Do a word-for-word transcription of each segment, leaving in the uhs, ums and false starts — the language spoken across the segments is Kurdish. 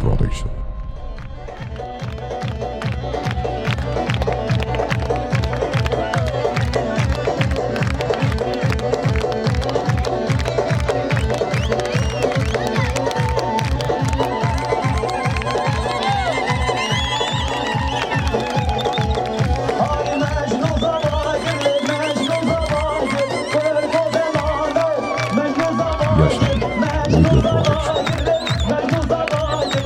Production. Yaşar, Mecnun Production.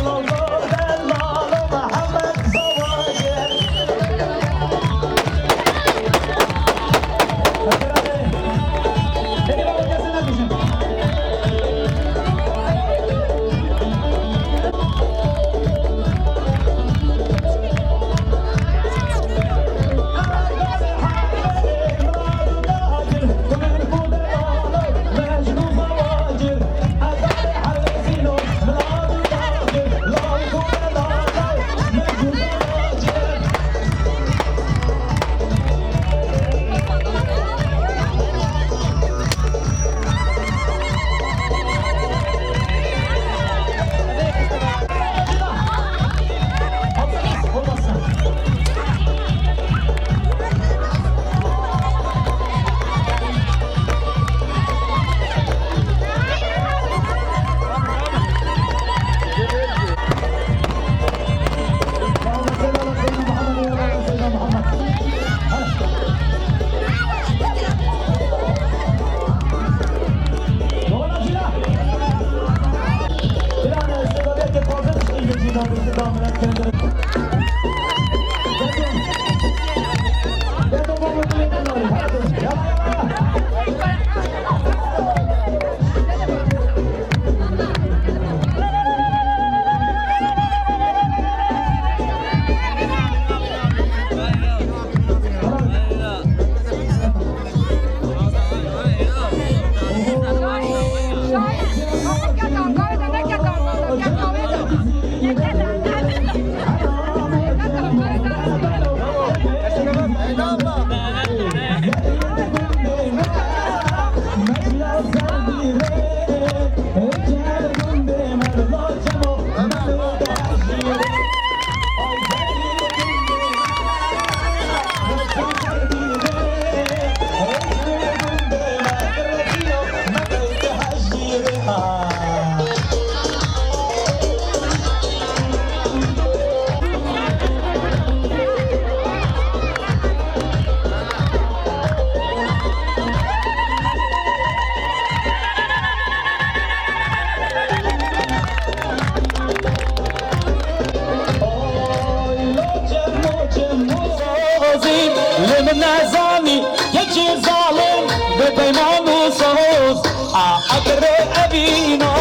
Sozî li min nezanî, yekî zalim bi peyman û soz. A, agirê evîna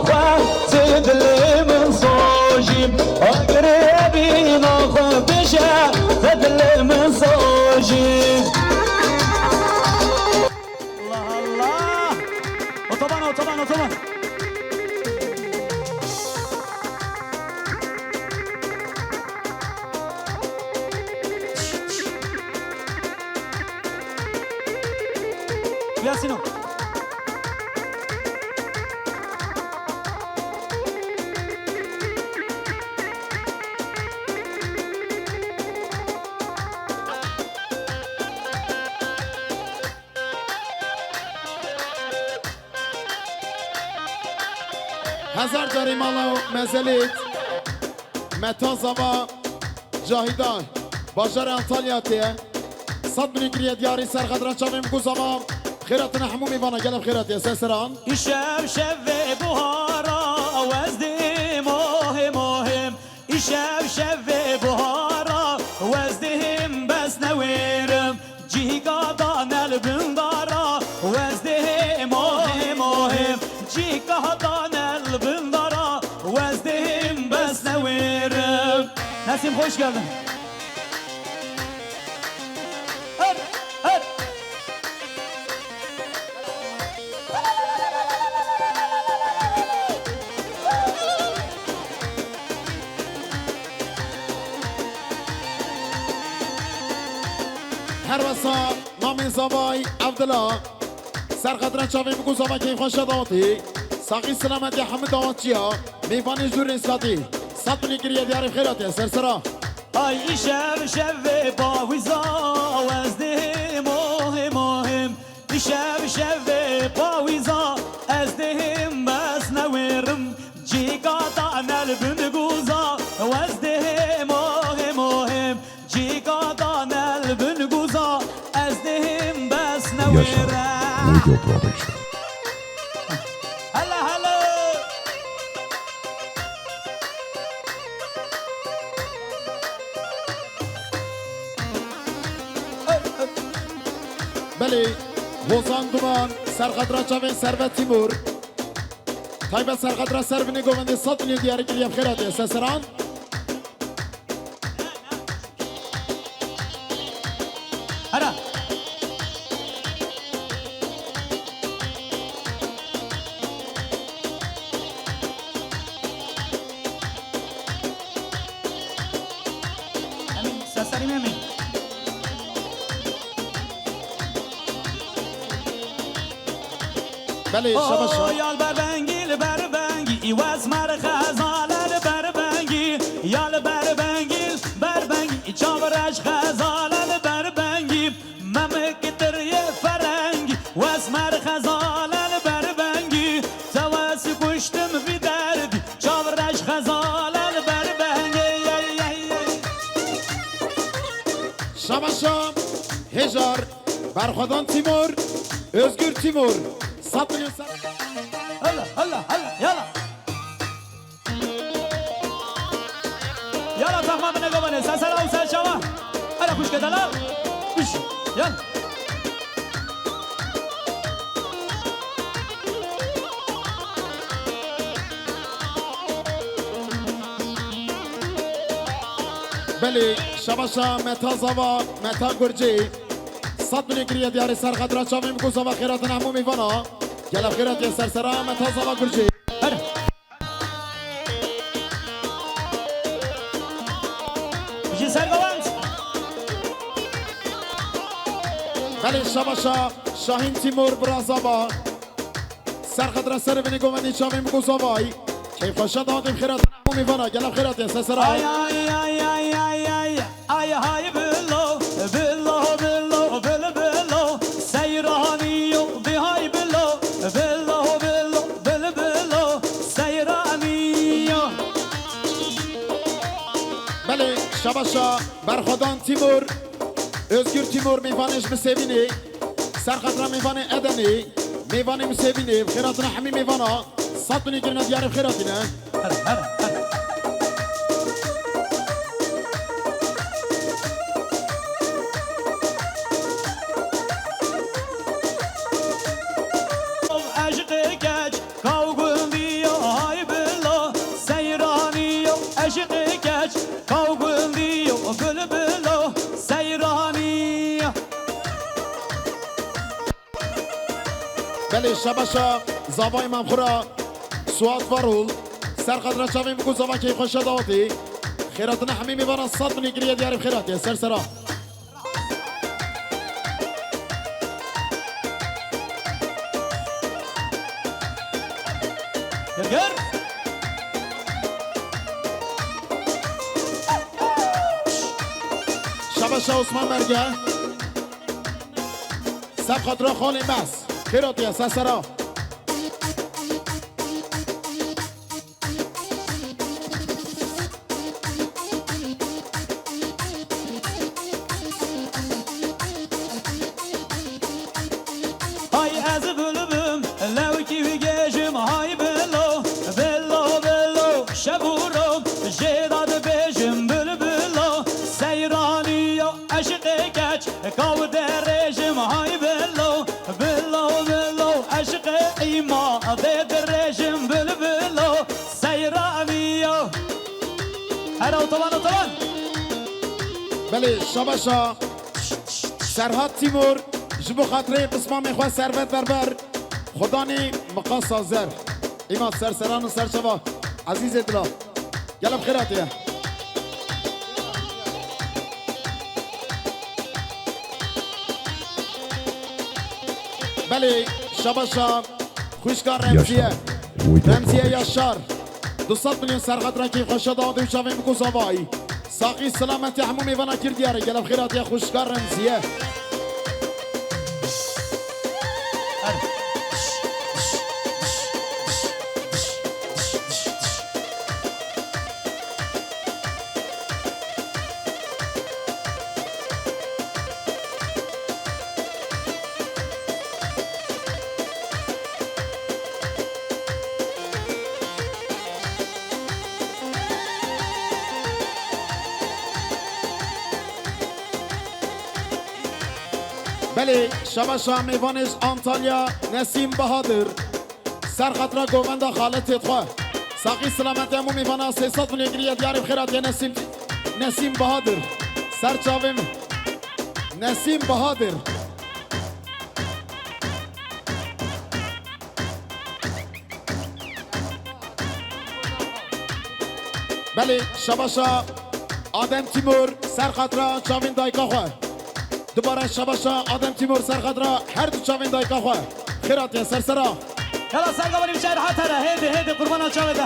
xwe, zê dilê min sojî. Agirê evîna xwe bêje, zê dilê min sojî. Allah Allah! Otoban, otoban, otoban! Yasino. Hezar carî mala û mezelê Meta Zava Cahîda, bajarê Antalya tê. Sed milyon kiriye diyarî ser xetira çavên ku zava xêr hatine hemû mêvana gelê xêr hatiye ser seran. Îşev şevê buhara, ez dihêm ohê mohêm. Îşev şevê buhara, ez dihêm bes newêrim. Cîka dane li bin dara, ez dihêm, ohêm, ohêm. Cîka dane li bin dara, ez dihêm, bes newêrim. Nesîm, hoş geldin. Her, her. Her wesa namê zavay Evdila. Ser xatira çavê min ku zava keyfxweşa dawatî. Saxî selametê hemû dawatçiya. Mêvanê jûrê Rêskatî. Sed binî kiriye diyarê xêratê, sersera. Ay îşev şevê pawîza, ez dihêm ohêm ohêm. Îşev şevê pawîza, ez dihêm bes newêrim. Cîka ta nel bin guza, ez dihêm ohêm ohêm. Cîka ta nel bin guza, ez dihêm bes Yaşa. Newêrim. Video Production. Hele hele. Belê, Hozan Duman, serxetira çavên Servet Timur. Taybet serxetira Servinê govendê sed milyon diyarî kiriye bi xêratê. Seseran. Hera. Emîn, seserî me Emîn. Belê, şabaş. O ya li berbengî, li berbengî, î wes mer xezale li berbengî, ya li berbengî, li berbengî, î çav reş xezale li berbengî, memik tiriyê ferengî, wes mer xezale li berbengî, te wes kuştim vî derdî, çav reş xezale li berbengî, yey, yey, yey. Şabaşa, Hejar, Berxwedan Timur, Özgür Timur, sed milyon ser- Hala, hala, hala, yala. Yala, tahma bine gavane, sesela û ser çava. Hala xuşke dala. Üş, yal. Belê, şabaşa Meta Zava, Meta Gurcî. Sed milyon kiriye diyarê serxetira çavên bikû zava xêratina hemû mêvana. Gelek xêratiye sersera Meta Zava Gurcî. Her. Ji ser govend. Belê şabaşa Şahîn Timur Birazava. Serxetira Servinê govendî çavên bikû zavay. Keyfxweşa dawetê bi xêratina hemû mêvana. Gelek xêratiye sersera. Ay, ay, ay, ay, ay, ay. Ay hay bilo, bilo, bilo, bil bilo, seyraniyo, bi hay bilo, bilo, bilo, bil bilo, seyraniyo. Belê, şabaşa Berxwedan Timur, Özgür Timur, mêvanê ji Misêvînê, serxetira mêvanê Edenê, mêvanê Misêvînê, bi xêratina hemî mêvana, sed milyon kirine diyarê bi xêratîne. Her, her, her. Eşqê keç, kaw gundiyo, hay bilo, seyraniyo. Eşqê keç, kaw gundiyo, bilbilo, seyraniyo. Belê şabaşa zavayê mamxura Suat Varol. Serxetira çavên bikû zava keyfxweşa dawetê. Xêratina hemî mêvana sed milyon kiriye diyarê bi xêratiye sersera. Gir gir. Şabaşa Osman Merge. Seb xatira xalê Mes. Xêratiye, sersera. Hay ez bilbim, lewkî wî gêjim, hay bilo, bilo, bilo, şev û ro, jê de dibêjim, bilbilo, seyraniyo. Eşqê keç, kaw derêjim, hay bilo, bilo, bilo, eşqê îma dê dirêjim, bilbilo, seyraniyo. Her otoban, otoban. Belê, şabaşa Serhat Timur, ji bo xatirê pismamê xwe Servet Berber, Xudanî miqasa zer. Îma serseran û serçava, ezîzê dila. Gelek xêratiye. Belê, şabaşa xwişka Remziye. Yaşa. Remziye Yaşar. Du sed milyon serxatira keyfxweşa dawetê û çavên biko zavayî. Saxî selametê hemû mêvana kir diyar e. Gelek xêr hatiye xwişka Remziye. Belê, şeveşa mêvanê ji Antalya, Nesîm Bahadir. Ser xatira govenda xaletê xwe. Saxî selametê hemû mêvana sê sed milyon giriye diyarê bi xêr hatiye Nesîm, Nesîm Bahadir. Ser çavê min. Nesîm Bahadir. Belê, şebaşa Adem Timur ser xatira çavên dayika xwe. Dubare şebaşa Adem Timur ser xatira her du çavên dayika xwe. Xêr hatiye sersera. Yala serga bali biçer hatara hêdî hêdî qurbana çavê de.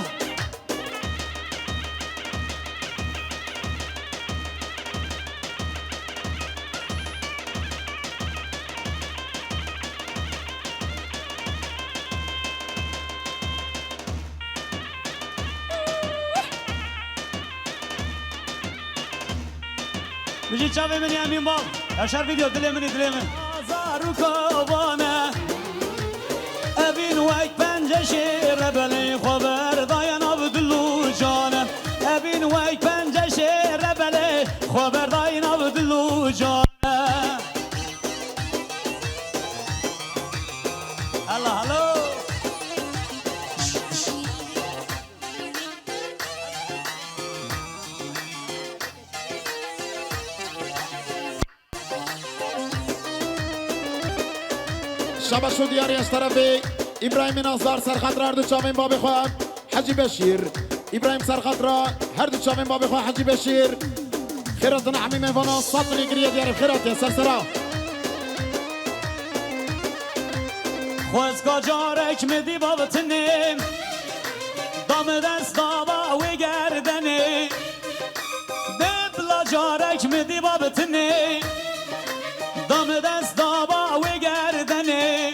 Bijî çavê min ya Emîn Bal. Yaşar Video, dilê min î, dilê min. Zarûka vane. Evîn wek penceşê rebelê xwe berdaye nav dil û cane. Evîn wek penceşê rebelê xwe berdaye nav dil û cane. Hela, helo. Şabaş û diyarî ez terefê Îbrahîmê Nazar ser xatira her du çavên babê xwe Hecî Beşîr. Îbrahîm ser xatira her du çavên babê xwe Hecî Beşîr. Xêr hatin hemî mêvana sed milî giriye diyarî xêr hatiye sersera. Xwezka carek min dî babitinê, da min dest daba wê gerdenê. Dê bila carek min dî babitinê, da min dest daba wê gerdenê.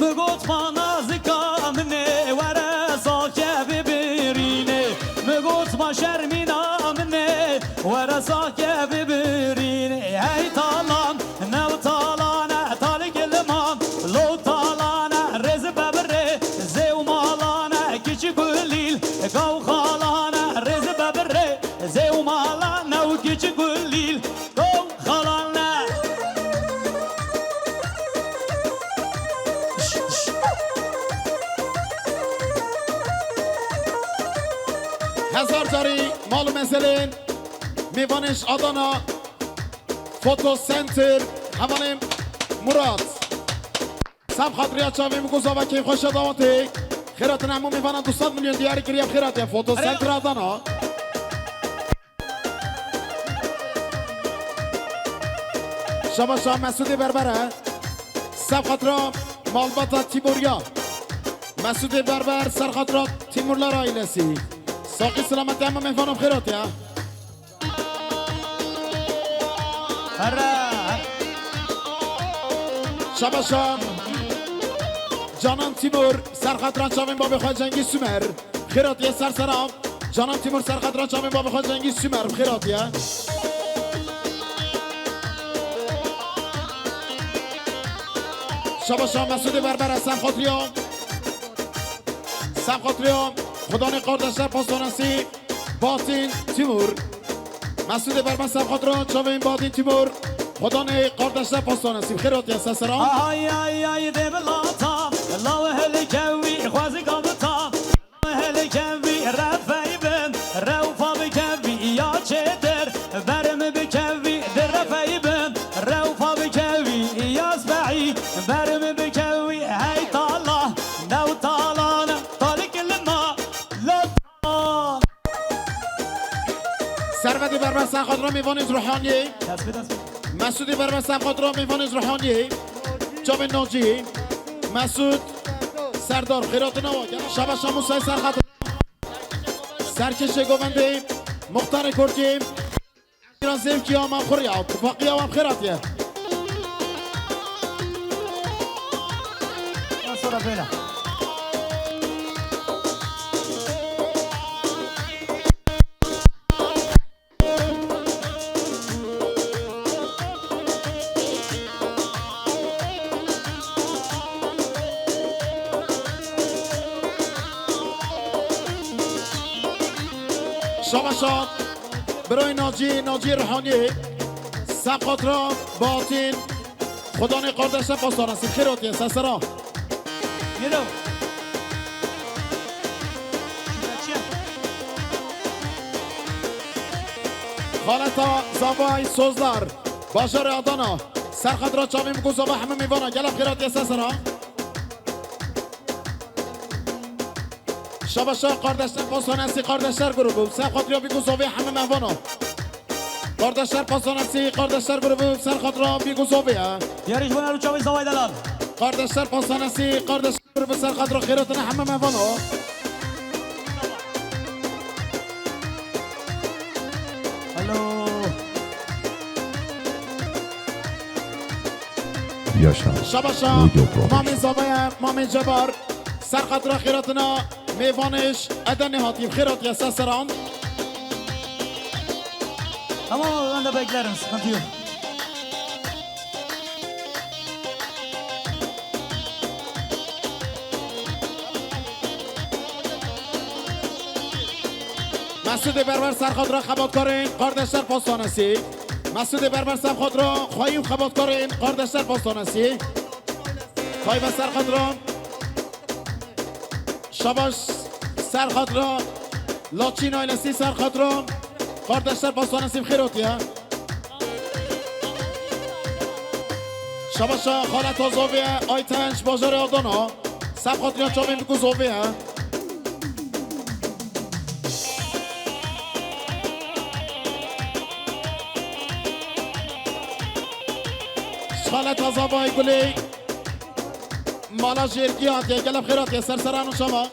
Mi got ma nazika min ê, were zahkevê birînê. Mi got ma şermîna min ê, were zahkevê birînê. Hey talan, new talan e, talik ilman, lo talan e, rêz bebirê, zêw malan e, kiçik û lîl, gaw xalan e, rêz bebirê, zêw malan e û kiçik û lîl, gaw xalan e. Hezar carî mal û mezelên mêvanên ji Adana Foto Center, hevalê Murat. Seb xatiriya çavê min ku zavakê xweşa dawatê. Xêratin hemû mêvana du sed milyon diyarî kiriye xêratiye Foto Center Adana. Şabaşa Mesûdê Berbere. Seb xatira malbata Tîmoriya. Mesûdê Berber ser xatira Tîmurlar ailesi. Saxî selametê hemû mêvana bi xêratiye. Here. Şabaşa Canan Timur, ser xatira çavên babê xwe Cengîz Sümer. Xêratiye ser sera. Canan Timur, ser xatira çavên babê xwe Cengîz Sümer. Xêratiye. Şabaşa Mesûdê Berbere, sem xatriya. Sem xatriya. Xudanê kardeşler pastanesi. Bahattin Timur. Mesûdê Berber, sem xatira çavên Bahattin Timur. Xudanê kardeşler pastanesi. Xêratiye ser sera. Ay, ay, ay, dê bilata, law helkewî, xwezî gavita. Helkevî refey bin, rewfa bikevî ya çêtir, berm bikevî di refey bin, rewfa bikevî ya zbehî, berm bikevî hey tala, new talan, talik lima, lima. Servetê Berber, ser xatira mêvanê Ruhaniyê. Dest bi dest. Mesûdê Berber, ser xatira mêvanê Ruhaniyê. Çavên Nacî. Mesûd. Serdar, xêratina wa. Şabaşa Musay, ser xatira. Serkêşê govendê, muxtarê Kurtî, Zevkî ya me xurya, tifaqiya we bi xêr hatiye. Ondan sonra böyle. Şabaşa, birayê Nacî, Nacî Rihanî, Seqatra, Batîn, Xudanê qardeşe pastanasî, xêr hatiye, sesera. Yero. Xaleta Zavay Sozlar, bajarê Adana, ser xatira çavên bikû zava hemû mêvana, gelek xêr hatiye, sesera. Şabaşa qardeşler pastanasî, qardeşler grubu, ser xatira bikû zavê hemû mêvana. Kardeşler Pastanesi, Kardeşler grubu, ser xatira bî ku zovê ye. Diyarî ji bo navçavê Zavay Delal. Kardeşler Pastanesi, Kardeşler grubu, ser xatira xêratina hemû mêvana. Hello. Yaşa. Şabaşa, Video Production. Mamê Zavaya, Mamê Cebar, ser xatira xêratina mêvanê ji Edenê hatî, bi xêr hatiye ser seran. Tamam abi, ben de beklerim, sıkıntı yok. Mesûdê Berber ser xatira xebatkarên Kardeşler Pastanesi. Mesûdê Berber ser xatira xweyî û xebatkarên Kardeşler Pastanesi. Taybet ser xatira. Şabaş ser xatira Laçîn ailesî, ser xatira Kardeşler Pastanesi bi xêr hatiye. Şabaşa xaleta Zavê Ayten ji bajarê Adana. Ser xatira çavên bikû Zavê ye. Xaleta Zavay Gulê. Mala Jêrgî hatiye, gelek xêr hatiye, ser seran û şema.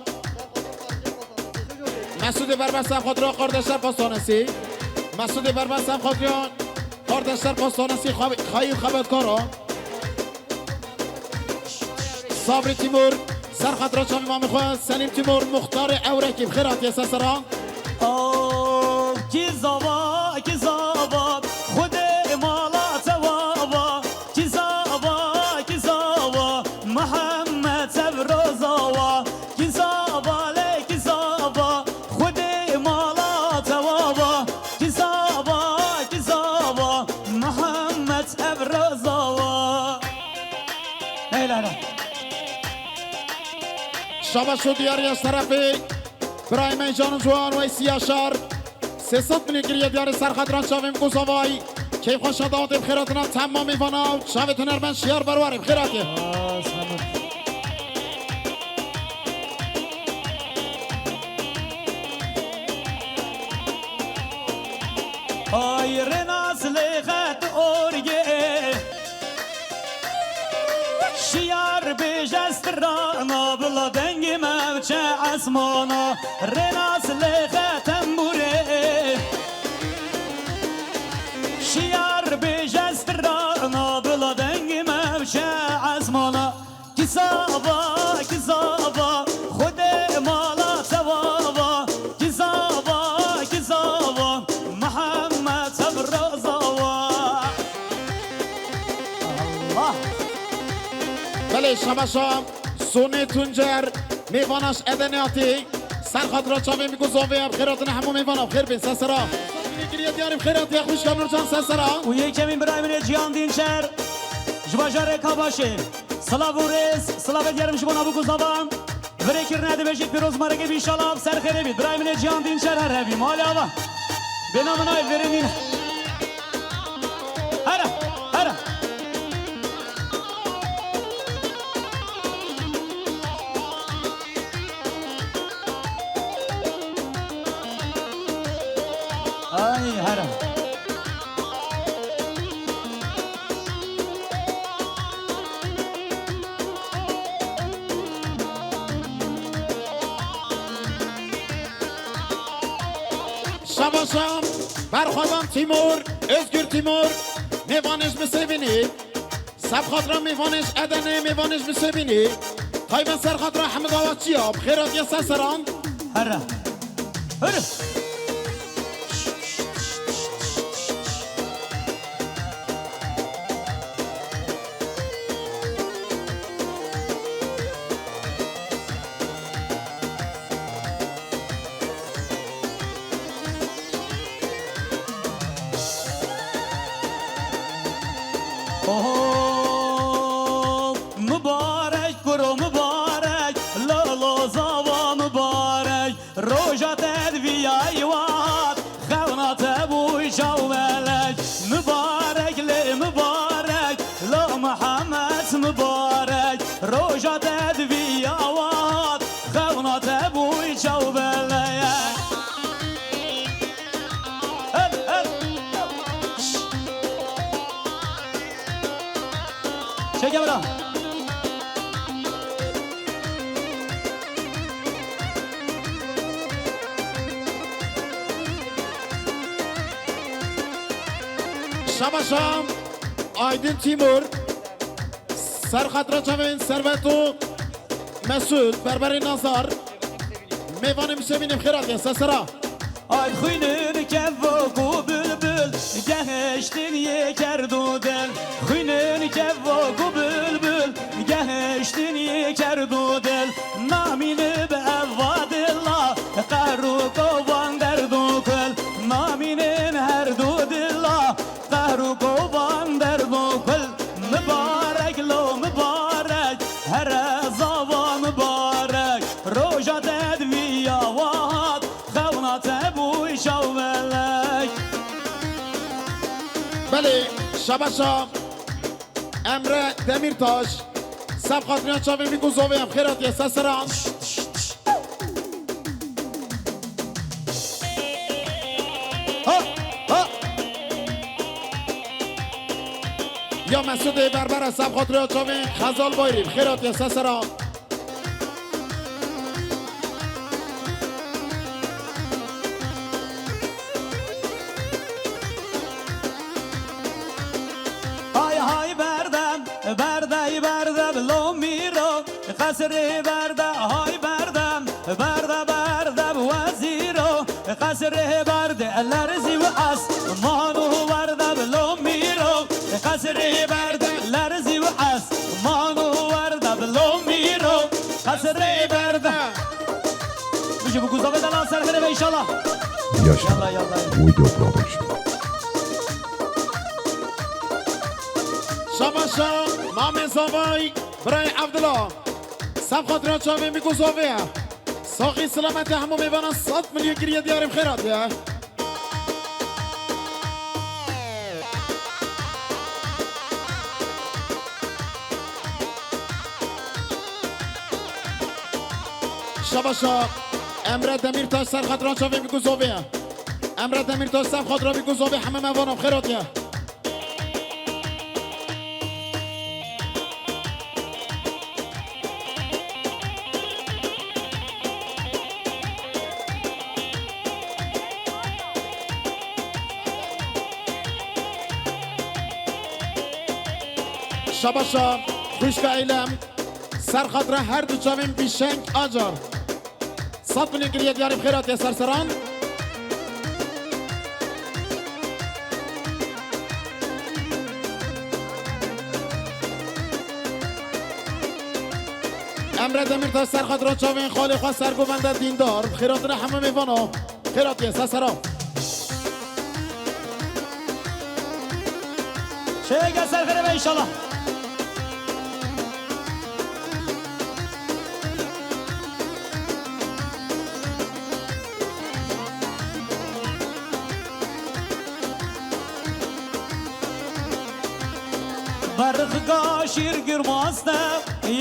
Mesûdê Berber ser xatira Kardeşler Pastanesi. Mesûdê Berber ser xatira Kardeşler Pastanesi, xwe-, xweyî û xebatkara. Sabrî Timur, ser xatira çavê mamê xwe, Selîm Timur, muxtarê Ewrekî, bi xêr hatiye ser seran. Aw, kî zava, kî zava, Xwedê mala te wa va. Kî zava, kî zava, Mihemed Evro zava. Kî zava lê kî zava, Xwedê mala te wa va. Kî zava, kî zava, Mihemed Evro zava. Hey la la. Şabaş û diyariya şerefê. Birayê me can û ciwan Weysî Yaşar, sê sed milî kiriye diyarê ser xatira çavên ku zavay. Keyfxweşa dawetê bi xêratina temamî vana û çavê hunermend Şiyar Berwarê bi xêratê. Ay Renas lê xet orgê. Şiyar bêje strana bila dengê me biçe esmana, Renas lê xe tembûrê. Şiyar bêje strana bila dengê me biçe esmana. Kî zava, kî zava, Xwedê mala te wa va. Kî zava, kî zava, Mihemed Evro zava. Allah. Belê, şabaşa Sonê Tuncer, mêvana ji Edenê hatî. Ser xatira çavên bî ku zavê ye, bi xêr hatin hemû mêvana, bi xêr bên, ser sera. Kiriye diyarê bi xêr hatiye, xwişka Nurcan, ser sera. Û yekemîn birayê min ê Cihan Dînçer, ji bajarê Kabaşê. Silav û rêz, silavê diyarê min ji bo navûk û zavan. Virêkirine dibêjît pîroz, mareke bî înşallah, ser xêrê bît. Birayê min ê Cihan Dînçer her hebî. Malê ava. Bêna min ay verê nîne. Here, here. Ay, here. Şabaşa Berxwedan Tîmur, Özgür Tîmur, mêvanê ji Misêbînê. Ser xatira mêvanê ji Edenê, mêvanê ji Misêbînê. Taybet ser xatira Hemid Awaçiya, bi xêr hatiye ser seran. Here. Here. Hop, mibarek kuro mibarek, lalo zava mibarek, roja te diviyay wat, xewna te bûy çaw belek, mibarek lê mibarek, la Mihemed mibarek, roja te diviya wat, xewna te bûy çaw belek. Hel, hel. Çeke bira. Şabaşa Aydin Tîmur, ser xatira çavên Servet û Mesûd, berberê Nazar, mêvanê Misêbînê bi xêr hatiye, ser sera. Ay xwînin kevo ku bilbil, gehiştin yê kerdo dil. Xwînin kevo ku bilbil, gehiştin yê kerdo dil. Namîne bi eva dila, qehru kovan derdo kul. Namînin her du dila, qehru kovan derdo kul. Mibarek lo mibarek, here zava mibarek. Roja te diviya wat, xewna te bûy çaw belek. Belê, şabaşa Emre Demirtaş, sef xatiriya çavên wî ku zovê em xêr hatiye ser seran. Ha, ha. Ya Mesûdê berbere sef xatiriya çavên Xezal Bayrî, xêr hatiye ser seran. Hay hay berdem, berdey berdem lo mîro, qesrê berde, hay berdem, berde berdem wezîro, qesrê berde lerzî û esmanu werdem lo mîro, qesrê berde lerzî û esmanu werdem lo mîro, qesrê berde. Bijî bi guzavê de lan ser xêre be inşallah. Yaşa. Yalla, yalla. Video production. Şabaşa, Mamê Zavay, Birayê Evdila. Sef xatira çavên wî ku zovê ye. Saxî silametê hemû mêvanan sed milyon kiriye diyarê bi xêr hatiye. Şabaşa Emre Demirtaş ser xatira çavên wî ku zovê ye. Emre Demirtaş ser xatira wî ku zovê hemû mêvanan bi xêr hatiye. Şabaşa xwişka Eylem, ser xatira her du çavên Bîşeng Acar. Sed milyon kiriye diyarê bi xêr hatiye ser seran. Emre Demirtaş ser xatira çavên xalê xwe Sergovende Dîndar. Bi xêr hatine hemû mêvano. Xêr hatiye ser seran. Çêke ser xêre be inşallah. Berxika şîr girmaste,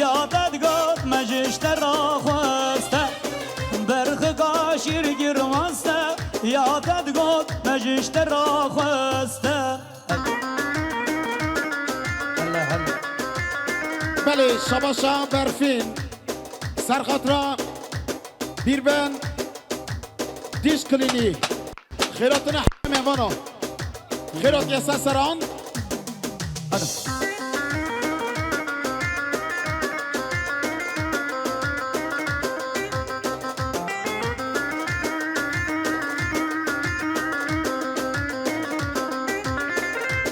ya te digot me ji te raxweste. Berxika şîr girmaste, ya te digot me ji te raxweste. Hele, hele. Belê, şabaşa Berfîn. Serxatra Bîrben Diş Klînî. Xêratina hemê vana. Xêratiye ser seran. Hadi.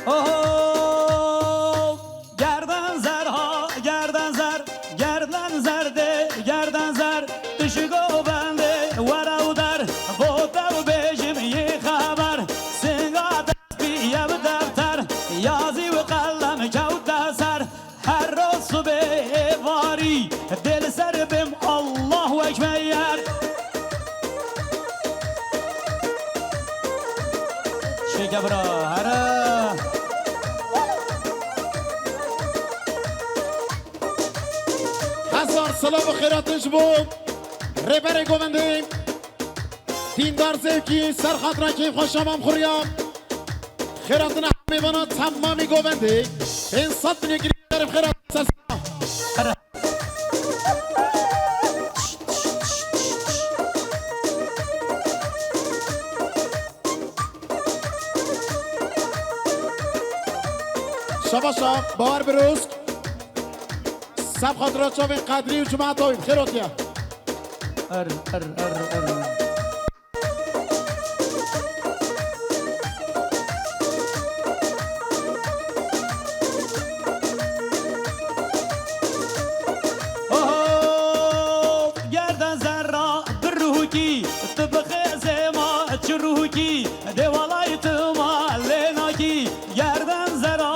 Oho! Gerden zer ha, gerden zer, gerden zer de, gerden zer. Tu ji govendê were û der, bo te û bêjim yê xeber. Singa dest bi yev defter, yazî û qelem kewte ser. Her roz sibê êvarî, dê li ser bim, Allahu Ekber. Şêke bira, here. Hezar silav û xêratin ji bo Rêberê Govendê, Dîndar Zevkî, ser xatira keyfxweşa Mam Xurya. Xêratina hemê vana temamî Govendê. Pênc sed milyon girî derim xêrat ser sera. Şabaşa, Bawer Birûsk. Seb xatira çavên Qedrî û cemaeta wî bi xêr hatiye. Er, er, er, er. Oho, gerden zerra bi ruhukî, tu bi xêzê ma çi ruhukî, dê walay tu ma lê nakî, gerden zerra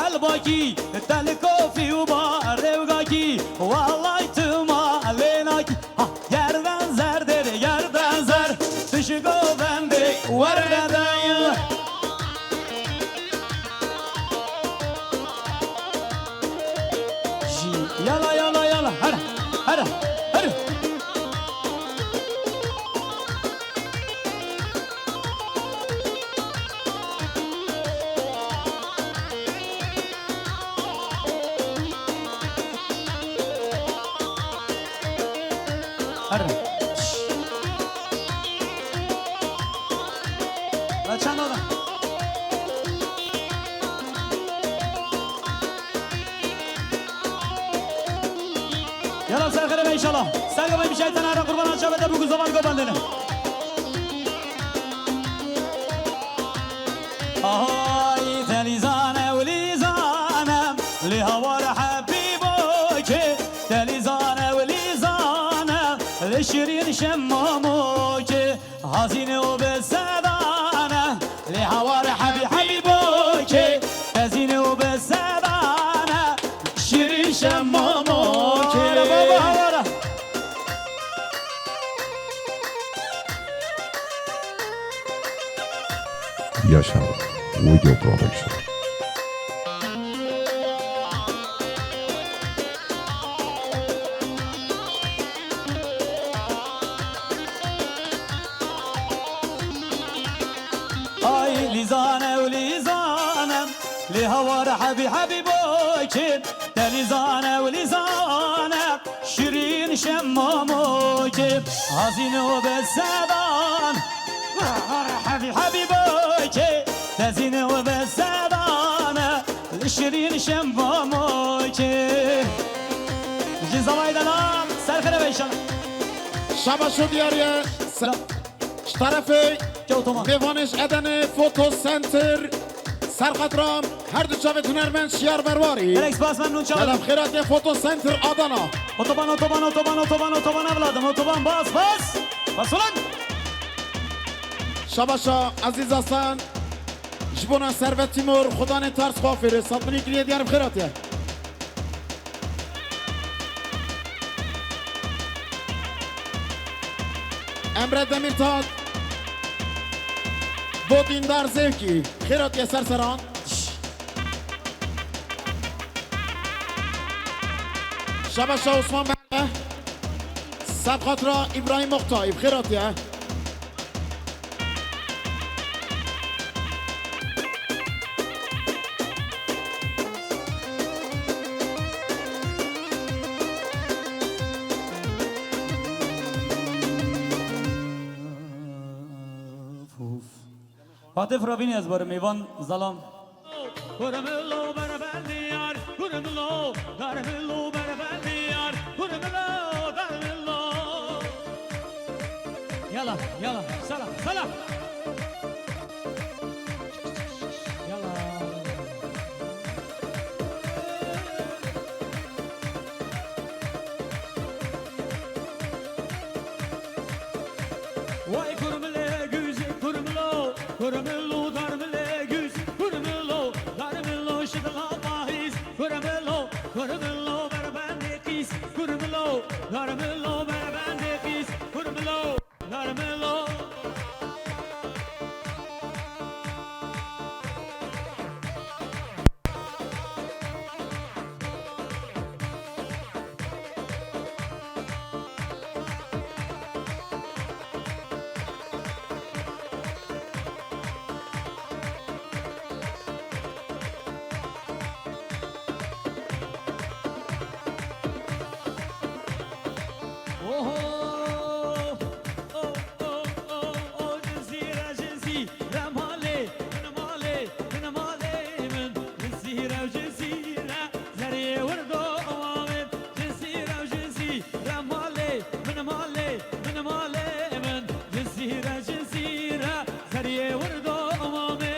elbakî, te li kofî û ba rêwgakî, walay tu ma lê nakî. Ha, gerden zer dêrê, gerden zer, tu ji govendê werde de. Jî, yala, yala, yala, here, here, here. Here. Ve çanda da. Yala ser xêre be înşallah. Serga me bişaytene ara qurbana çavete bu güzavan govendene. Ahay te lîzane û lîzane, lê hawar hebî bokê. Te lîzane û lîzane, lê şirîn şemamokê. Hazîne û bi sedane, lê hawar hebî hebî bokê. Hazîne û bi sedane, şirîn şemamokê. Hawara baba, hawara. Yaşar Video Production. Ay lîzane û lîzane, lê hawar hebî hebî bokê. Te lîzane û lîzane, şirîn şemamokê, hazîn û bi sedan. Hebî, hebî bokê, tezîn û bi sedan, li şirîn şemamokê. Ji zavayê delal, ser xêre be înşallah. Şabaş û diyariye. Ji tarafê Kewtoman. Mêvanê ji Edenê Foto Center, ser xatira her du çavê hunermend Şiyar Berwarî. Gelek spas, memnûn çav. Selam xêratiye Foto Center Adana. Otoban, otoban, otoban, otoban, otoban evladım, otoban, bas, bas. Bas ulan. Şabaşa Ezîz Hasan, ji bona Servet Timur, Xudanê ters xwe fêrê, sed milî kiriye diyar bi xêratiye. Emre Demirtaş. Bo Dîndar Zevkî. Xêratiye ser seran. Şabaşa Osman Bey. Seb xatira İbrahim Oktay. Xêratiye. Hatê firavînê ez barim mêvan zelam. Kurmilo berbendiyar, kurmilo, darmilo berbendiyar, kurmilo, darmilo. Yala, yala, sala, sala. Yala. Vay kurmile güzü kurmilo, kurmilo darmile güz, kurmilo darmilo şidla pahiz, kurmilo, kurmilo berbende kis, kurmilo darmilo berbende kis, kurmilo darmilo. Oho! Oh, oh, oh, oh, Cizîre, Cizîre malê min, malê min, malê min. Cizîre, Cizîre, zeriyê wirdo ewamê. Cizîre, Cizîre malê min, malê min, malê min. Cizîre, Cizîre, zeriyê wirdo ewamê.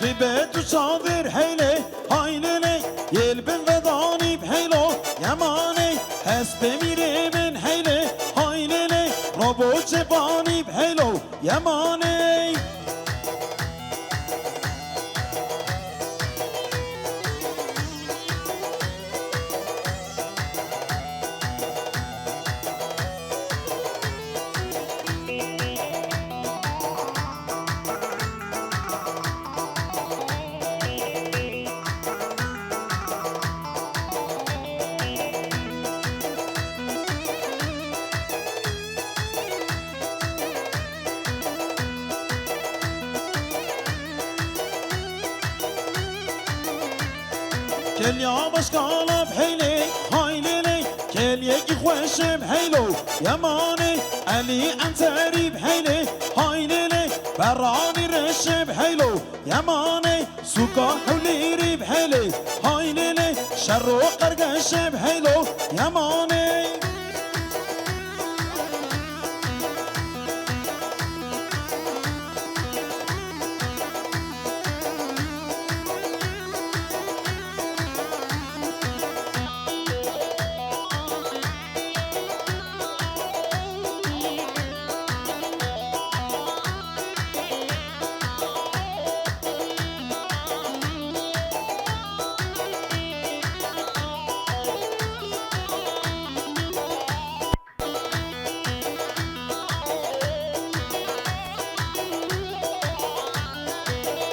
Xîbet û çadir heylê, haylê lê, yêl bin vedanî bi heylo, yemanê, hespê mîrê min heylê, haylê lê, robo çevanî bi heylo, yemanê. Keliya başkala bi heylê, haylê lê, keliyekî xweş e bi heylo, yemanê, Elî Enterî bi heylê, haylê lê, Beranî reş e bi heylo, yemanê, Sûka Hewlêrî bi heylê, haylê lê, Şero Qergeş e bi heylo, yemanê.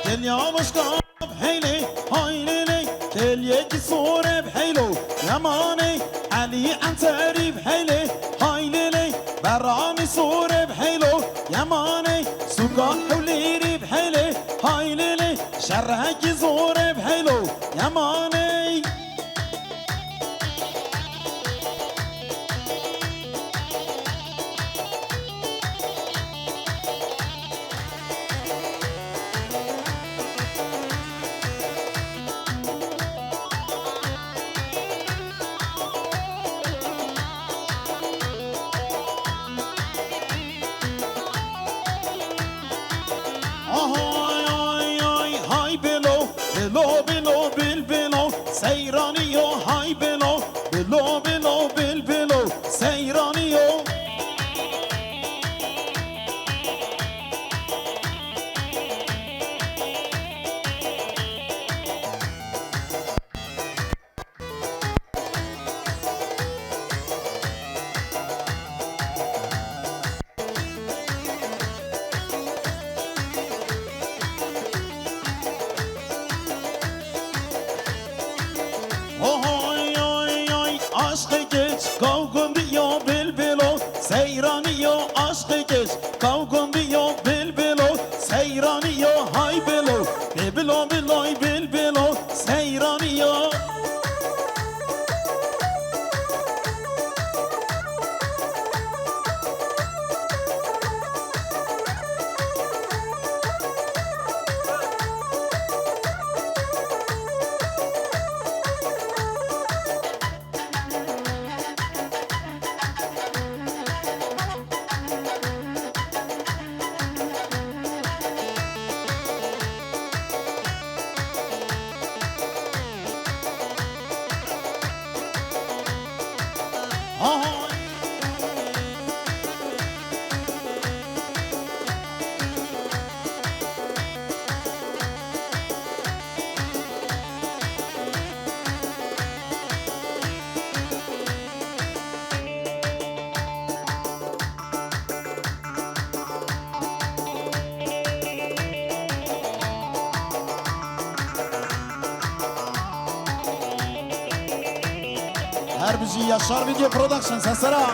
Keliya başka bi heylê, haylê lê, keliyekî sor e bi heylo, yemanê, Elî Enterî bi heylê, haylê lê, Beranî sor e bi heylo, yemanê, Sûka Hewlêrî bi heylê, haylê lê, şerhekî zor e bi heylo, yemanê. Ahay, ay, ay, hay bilo, bilo, bilo, bil, bilo, seyraniyo, hay bilo, bilo, bilo, bil, bilo, seyraniyo. Ohoy, oy, oy, aşkı geç, kavgundu yo bilbilo, seyrani yo, aşkı geç, kavgundu yo bilbilo, seyrani yo, hay bilo, bilbilo, biloy, bilbilo, seyrani yo. Her bijî Yaşar Video Production, sesera.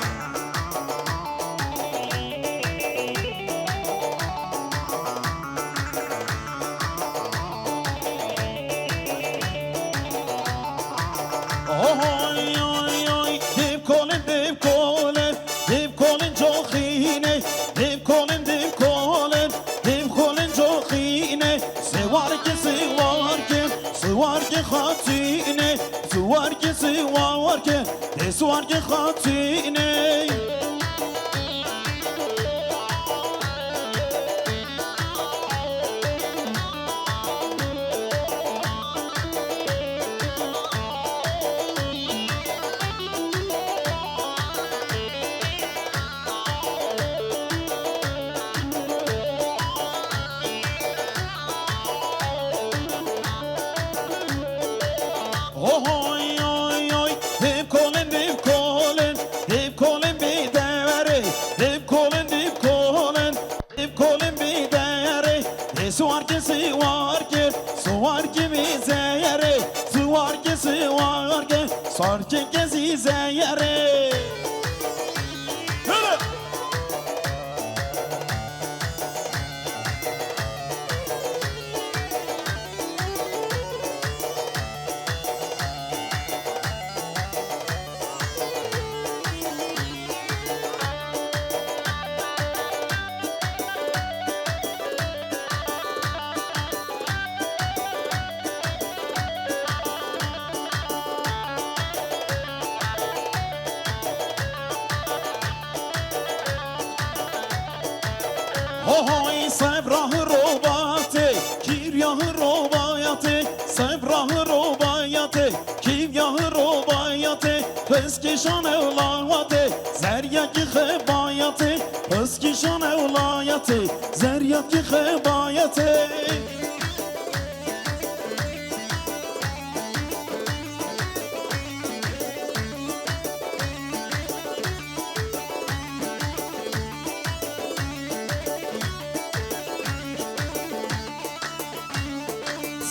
Oy, oy, oy, dev kolin, dev kolin, dev kolin coxîne, dev kolin, dev kolin, dev kolin coxîne, siwarke, siwarke, siwarke xatîne, siwarke, siwarke, de siwarke xatîne. Oy, oy, oy, dev kolin, dev kolin, dev kolin bê deverê, dev kolin, dev kolin. Ev kolin bê derê, ê siwarke, siwarke, siwarke bê zeyerê, siwarke, siwarke, siwarke kezî zeyerê. Yürü! Hohoy, sebra hi robatê, kîrya hi robayatê, sebra hi robayatê, kîrya hi robayatê, xizkîşan ewlawatê, zeryakî xebayatê, xizkîşan ewlayatê, zeryakî xebayatê.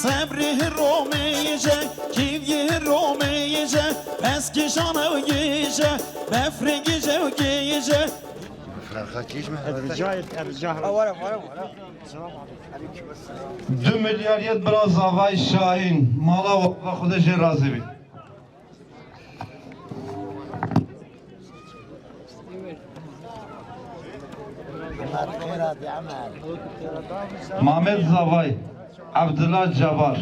Sebrê hi romê yê je, kîvyê hi romê yê je, peskîşan ew yê je, befrê gije ew gê je. Ferqa kîj me? Erca, erca. Du milyar yet bira zavay Şahin. Mala we Xwedê jê razî bî. Mamed Zavay, Abdullah Cabar.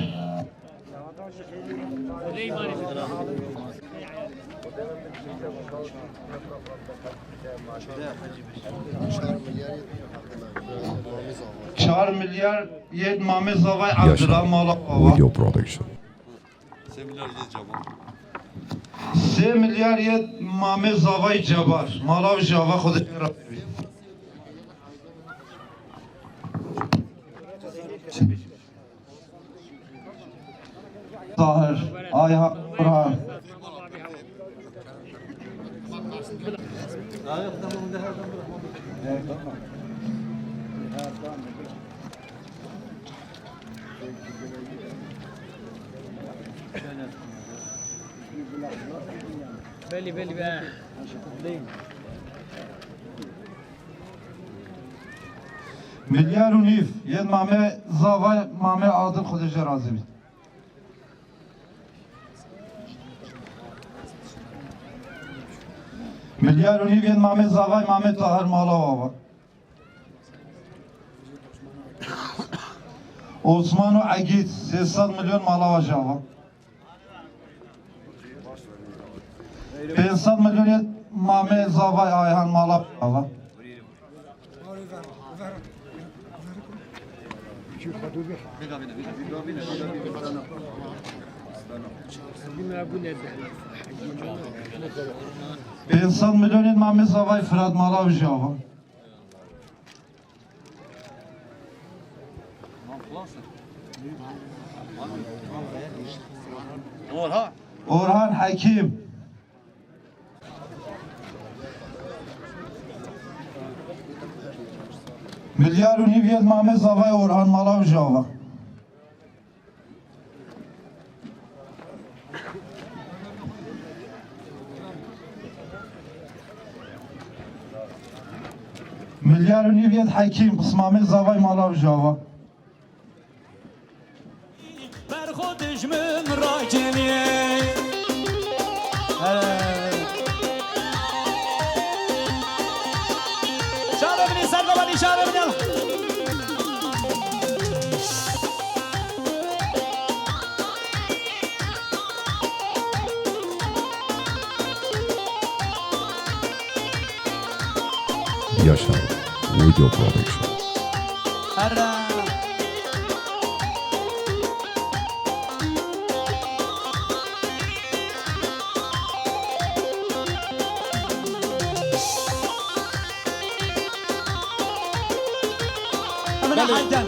Çar milyar yet Mamed Zavay, Abdullah, Mala Baba. Video Production. Sê milyar yê Cebar. Sê milyar yê Mamê Zavay Cebar. Mala û java xwe dişê re bî. Tahir, Ayhan, Burhan. Belî, belî, be. Milyar û nîv yên Mame Zavay, Mame Adil, Xwedê jê razî bît. Milyar û nîv yên Mame Zavay, Mame Tahir, mala ava. Osman û Egîd, sê sed milyon, mala ava java. Pênc sed milyon yê Mame Zavay, Ayhan, mala ava. Pênc sed milyon yê Mame Zavay, Firat, mala ava java. Orhan. Orhan Hekîm. Milyar û nîv yê Mame Zavay, Orhan, mala ava java. Milyar û nîv yê Hekîm, Mame Zavay, mala ava java. Ber xwe dijmin rakeniye. Şarê min ê, ser devalî, şarê min ê. Yaşar Video Production. Herre. Belê.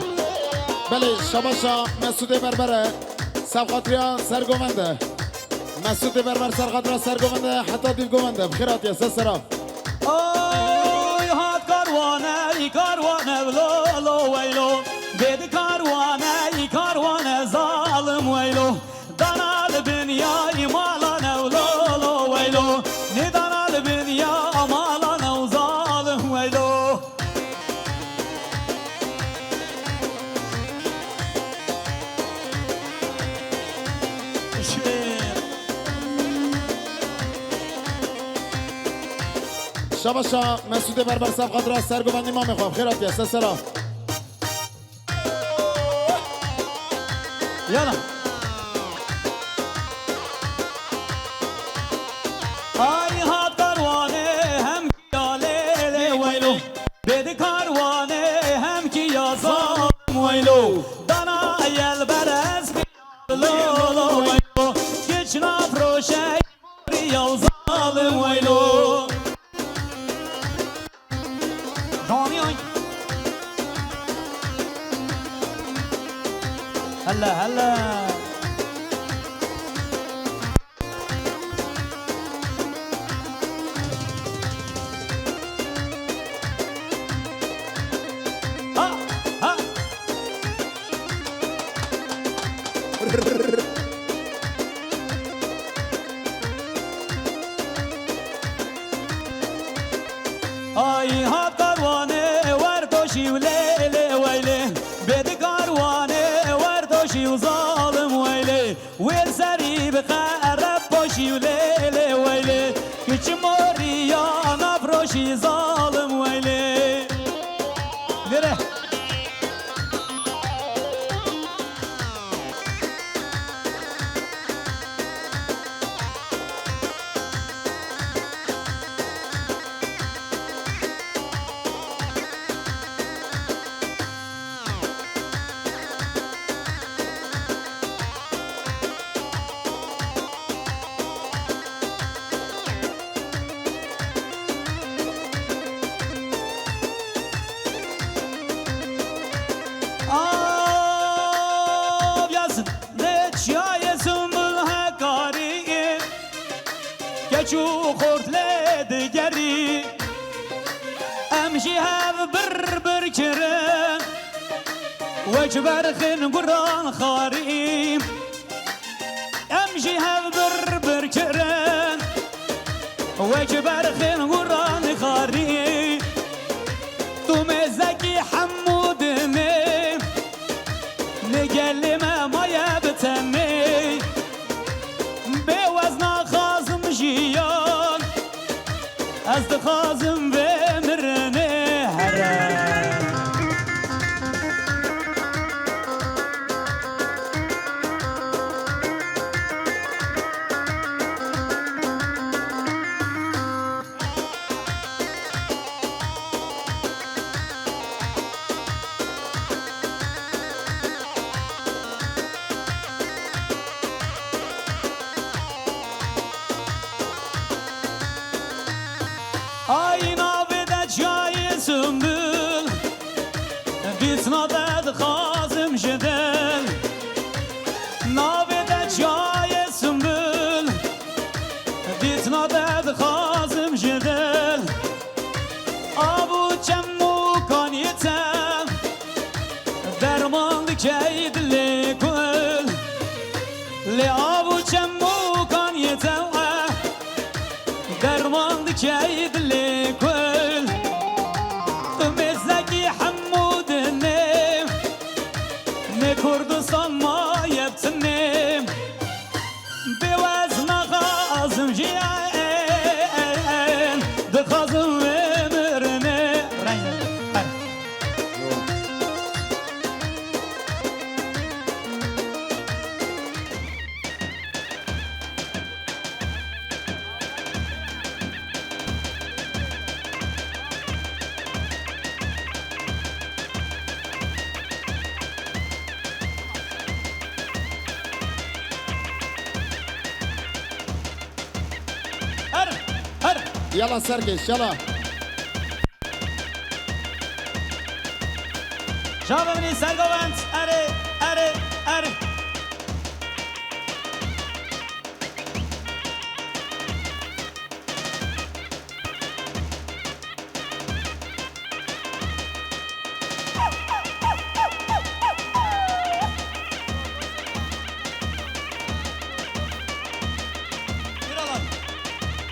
Belê, şabaşa Mesûdê Berber e. Serxatiriya Sergovend e. Mesûdê Berber, Serxatiriya Sergovend e. Heta dîv govend e. Bi xêr hatiye, ser sera. Oy hat karwane, karwane, lo, lo, weylo. Bêdi karwane, karwane, zalim, weylo. Dana li binyayî malan ew, lo, lo, weylo. Nê dana li binya malan ew, zalim, weylo. Şabaşa Mesûdê Berber, Serxatiriya Sergovendî, mamê xwe, bi xêr hatiye, ser sera. Yala. Ay hat karwane hem kiya lê lê weylo. Bêdi karwane hem kiya zalim weylo. Dana yel berez kiya lo lo weylo. Kiç nafroşe ya zalim weylo. Johnny, oy. Helle, helle. Ha, ha. Ay hat karwane wer doşî û lê lê weylê. Bêdi karwane wer doşî û zalim weylê. Wê serî bi xereb poşî û lê lê weylê. Kiçi morî ya nafroşî zalim weylê. Lêre. Av yazın ne çiyayê Zumbul Hekarî, keç û xort lê digerî. Em jî hev bir bir kirin, wek berxin guran xarî. Em jî hev bir bir kirin. Wek berxên guran xarî, tu mêzekî hemû dinê. Li gelê me maye bi tenê. Bê wez naxwazim jiyan, ez dixwazim vê mirinê here. Ay navê de çiyayê Sumbul, dîtina te dixwazim ji dil. Navê te çiyayê Sumbul, dîtina te dixwazim ji dil. Av û çem û kaniyê te derman dike dilê kul. Lê av û çem û kaniyê te derman dike dilê kul. Tu mêzekî hemû dinê, ne Kurdistan maye bi tinê. Bê wez naxwazim jiyan, dixwazim vê mirinê. Reng. Her, her. Yala serkeş, yala. Çavê min ê sergovend, erê, erê, erê.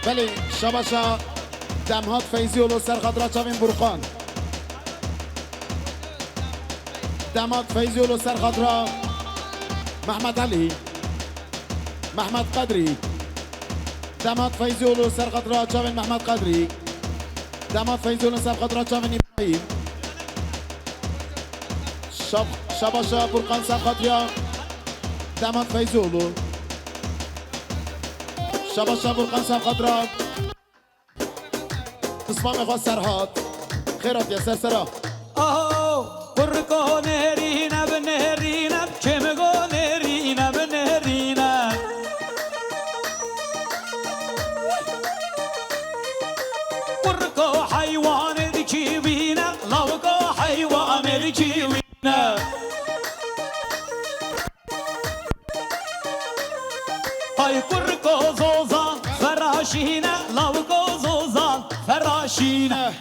Belê, şabaşa Demhat Feyzîoglu ser xatira çavên Burqan. Demhat Feyzîoglu ser xatira Mehmet Elî. Mehmet Qedrî. Demhat Feyzîoglu ser xatira çavên Mehmet Qedrî. Demhat Feyzîoglu ser xatira çavên Îbrahîm. Şab-, şabaşa Burqan ser xatira Demhat Feyzîoglu. Şabaşa Burqan ser xatira Pismamê xwe Serhat. Xêr hatiye ser sera. Aho, kurko nêrîne bi nêrîne, kêmigo nêrîne bi nêrîne. Kurko heywanê dikî bîne, lawiko heywanê dikî bîne. Ay kurko zozan feraşîne, lawiko zozan feraşîne.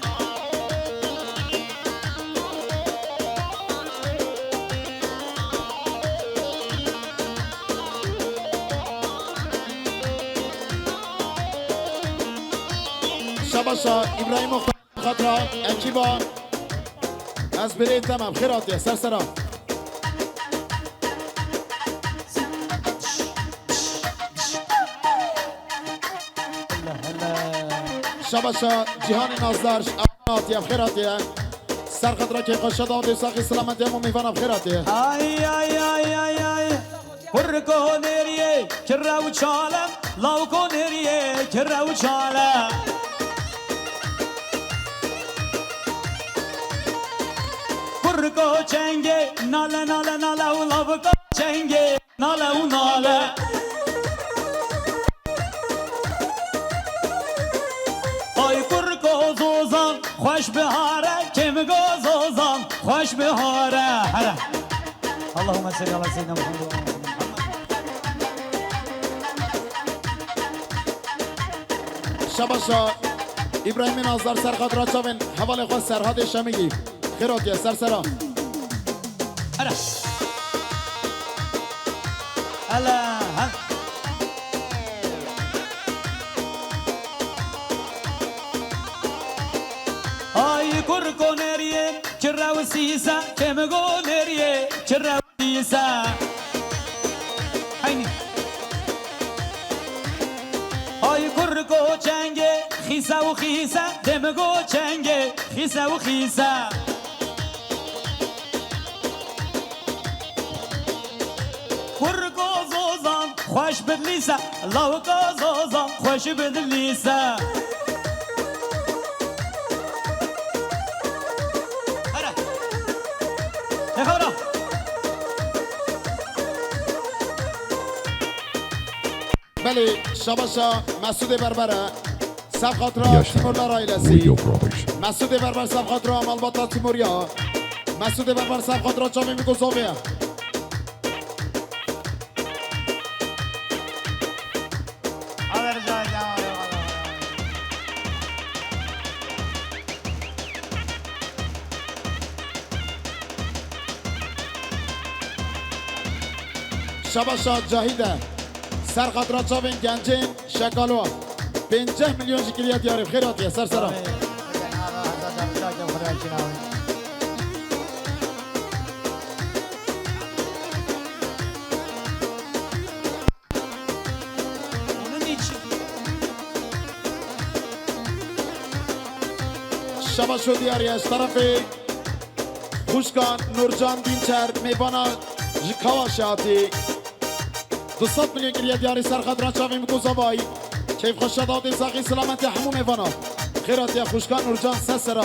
Şabaşa Îbrahîm Oxtan. Xatira ekîba, ez birê te me, bi xêr hatiye, ser sera. Şabaşa Cîhanê Nazdar, hatiye, bi xêr hatiye. Ser xatira kêfa şada û saxî selametê hemû mêvana bi xêr hatiye. Ay, ay, ay, ay, ay. Kurko nêriyê kire û çale, lawko nêriyê kire û çale. Kurko çengê nale, nale, nale û lawko çengê nale û nale. Ay kurko zozan xweş bihare, kêmigo zozan xweş bihare. Here. Allahümme salli ala seyyidina Muhammed ve ala seyyidina Muhammed. Şabaşa Îbrahîmê Nazdar ser xatira çavên hevalê xwe Serhatê Şemîgî. Xêr hatiye, ser sera. Here. Hele, ha. Sîse, kêm goleriyê, çi rew sîse. Heynî. Ay kurko çengê, xîse û xîse, dêm go çengê, xîse û xîse. Kurko zozan xweş bidlîse, lawika zozan xweş bidlîse. Here. Ê xebra. Belê, şabaşa Mesûdê Berber e. Ser xatira Yaşar Timurlar ailesi. Video Production. Mesûdê Berber ser xatira malbata Timur ya. Mesûdê Berber ser xatira çavên Biko Zovê ye. Şabaşa Cahîde. Ser xatira çavên gencên Şekalo. Pênceh milyon jî kiriye diyarî. Xêr hatiye, ser sera. Şabaşo diyarî ez tarafê xwişka Nurcan Dînçer mêvana ji Kawaşê hatî. Du sed milyon kiriye diyarî ser xatira çavên Biko Zavay. Keyf xweşa dawtê saxî selametê hemû mêvana. Xêr hatiye xwişka Nurcan ser sera.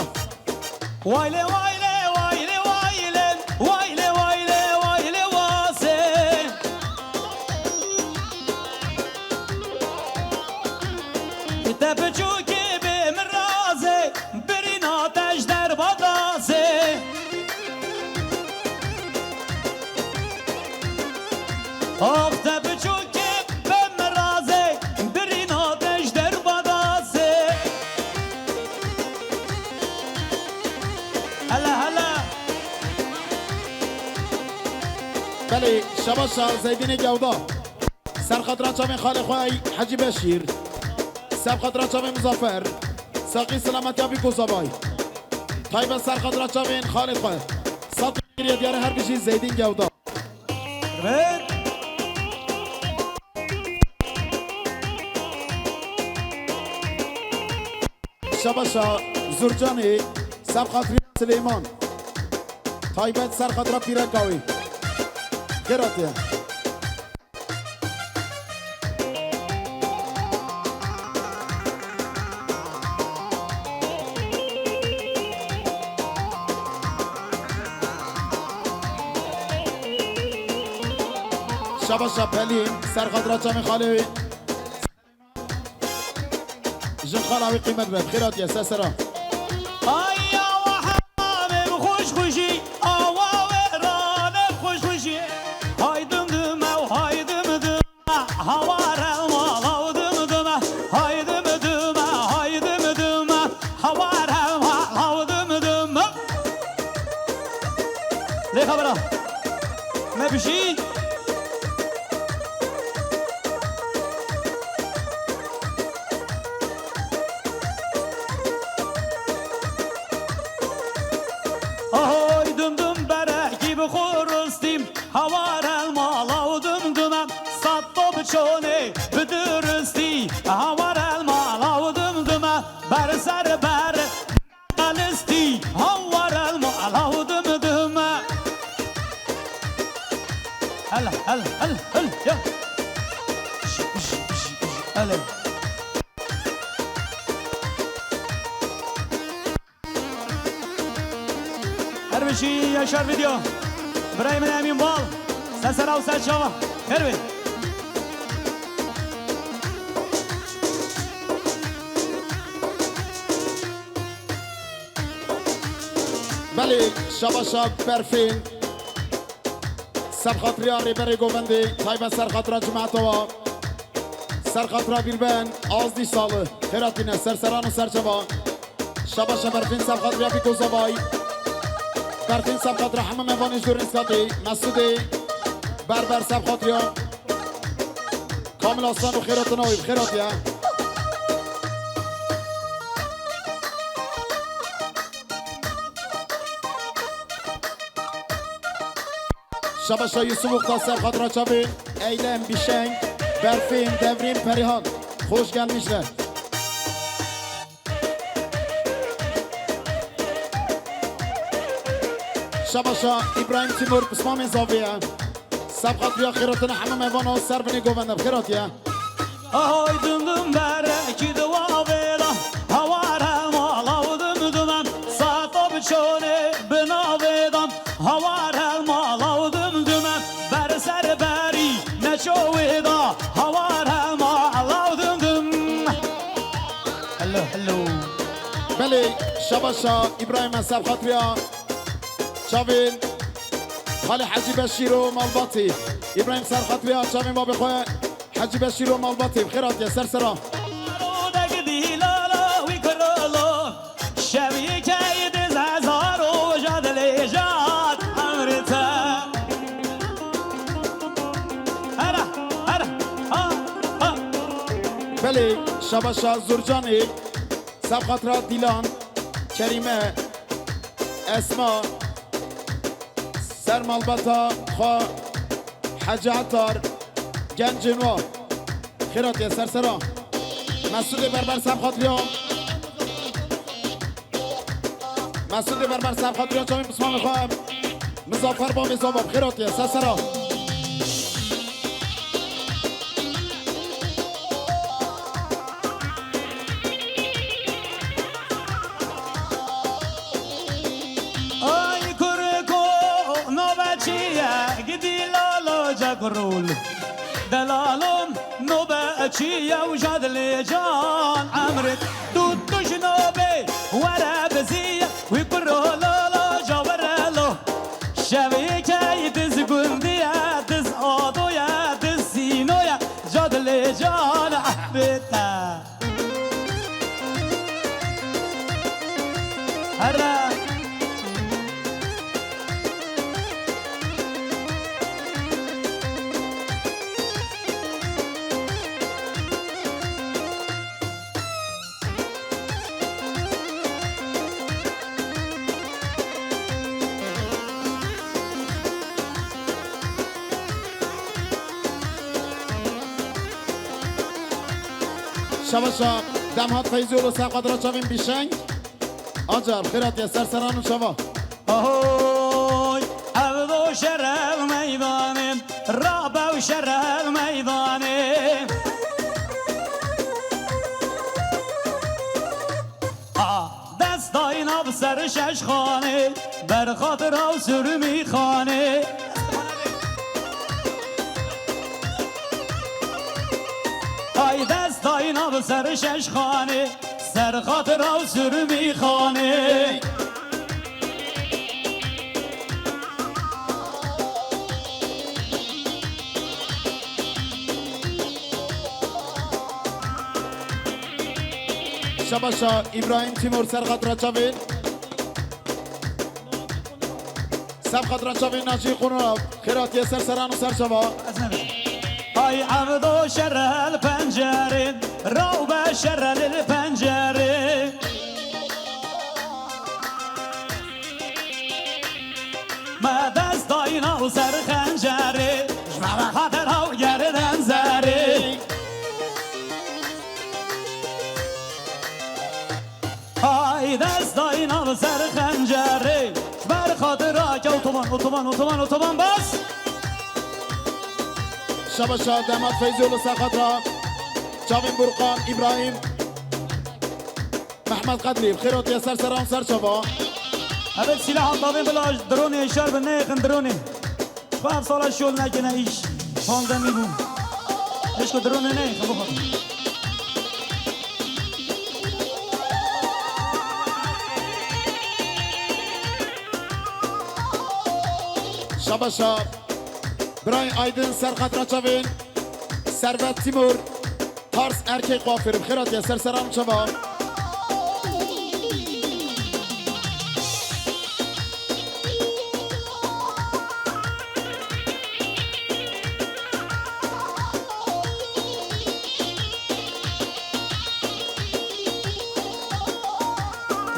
Wayle, wayle, wayle, wayle, wayle, wayle, wayle, wase. Te piçûkê bê min razê, birîna te ji derba dasê. Ax te piçûkê bê min razê, birîna te ji derba dasê. Hele hele. Belê, şabaşa Zeydînê Gewda. Ser xatira çavên xalê xwe Hecî Beşîr. Ser xatira çavên Muzafer. Saqî selametiya Bîko Zavay. Taybet ser xatira çavên xalê xwe. Sed kiriye diyare her bijî Zeydîn Gewda. Şabaşa Zurcanê, ser xatira Silêman. Taybet ser xatira pîreka wî. Xêr hatiye. Şabaşa Pelîn, ser xatira çavên xalê wî. Jin xala wî qîmet be, bi xêr hatiye, ser sera. Ay awa hemamê bi xweş xweşî, awa wêranê bi xweş xweşî. Hay dim dim ew, hay dim dim e, hawar ew mala û dim dim e. Hay dim dim e, hay dim dim e, hawar ew mala û dim dim e. Lê xebera. Me bijî. Ahoy dum dum berekî bi xuristî, hawar el mala û dum dum e, sed to bi çonê bi duristî, hawar el mala û dum dum e, ber ser ber. Alistî, hawar el mala û dim dim e. Hel, hel, hel, hel, ya. Hele. Her bijî Yaşar Video. Birayê min Emîn Bal. Ser sera û ser çava. Her wê. Belê, şabaşa Berfîn. Ser xatiriya Rêberê Govendê, taybet ser xatira cemaeta wa. Ser xatira Bîrben, Azdî Salih. Xêr hatîne, ser seran û ser çava. Şabaşa Berfîn, ser xatiriya Bîko Zavay. Berfîn, ser xatira hemû mêvanê ji Rîskatê. Mesûdê Berber, ser xatiriya Kamil Aslan û xêratina wî, bi xêr hatiye. Şabaşa Yusuf Oktaş ser xatira çavên Eylem, Bişeng, Berfin, Devrîn, Perihan. Hoş gelmişler. Şabaşa Îbrahîm Timur, pismamê zavê ye. Ser xatira xêratina hemû mêvana ser binê govenda bi xêr hatiye. Ahay dum dum berekî di wavê de, hawar hema law dum dum em, sata bi çonê bi navê de, hawar hema law dum dum em, ber ser berî neço wê de, hawar hema law dum dum. Hello, hello. Belê, şabaşa Îbrahîm, ser xatira çavên Xalê Hecî Beşîro Malbatî. Îbrahîm, ser xatira çavên babê xwe. Hecî Beşîro Malbatî, bi xêr hatiye ser sera. Rodek dîlala wî kurolo, şevî key diz hezar roja dilêjat emrê te. Hera, hera, ha, ha. Belê, şabaşa Zurcanê, ser xatira Dîlan, Kerîme, Esma, ser malbata xwe Hecî Etar, gencên wa. Xêr hatiye ser sera. Mesûdê Berber ser xatiriya. Mesûdê Berber ser xatiriya çavên pismamê xwe. Mizaffer babê zava, bi xêr hatiye ser sera. Ay kurko, nobe çi ye, gidî lalo cekurul. Delalom, nobe çi ye, uca dilê can emrit. Tu, tu ji nobe, were biziye, wî kuro lalo, cawere lo. Şevê key diz gundiye, diz adoye, diz sînoye, ca dilê can emrit. Here. Şabaşa Demhat Feyzîoğlu ser xatira çavên Bîşeng. Acar, xêr hatiye ser seran û çava. Ahoy, ev do şeref meydanê, rabe û şeref meydanê. A, dest dayna bi ser şeş xanê, ber xatira û sürmî xanê. Ay dest dayna bi ser şeş xanê, ser xatira û sürmî xanê. Şabaşa Îbrahîm Timur ser xatira çavên. Ser xatira çavên Nacî Qunura, xêr hatiye ser seran û ser çava. Ay evdo şerel pencerê, rawbe şerel pencerê. Me dest dayna û ser xencerê, ji me ve xatir haw gerden zerê. Ay dest dayna li ser xencerê, ji ber xatira ke otoban, otoban, otoban, otoban bas. Şabaşa Demat Feyzîoğlu ser xatira çavên Burkan, Îbrahîm, Mehmet Qedrî, bi xêr hatiye ser seran ser çava. Evet, silah atladın bila dronê şer bi neyxin dronê. Xwe ev sala şol nekine îş. Pandemî bû. Eşko drone neyxin bu xatir. Şabaşa Biray Aydın ser xatira çavên Servet Timur. Pars erkek kuaförü, bi xêr hatiye ser seran çava.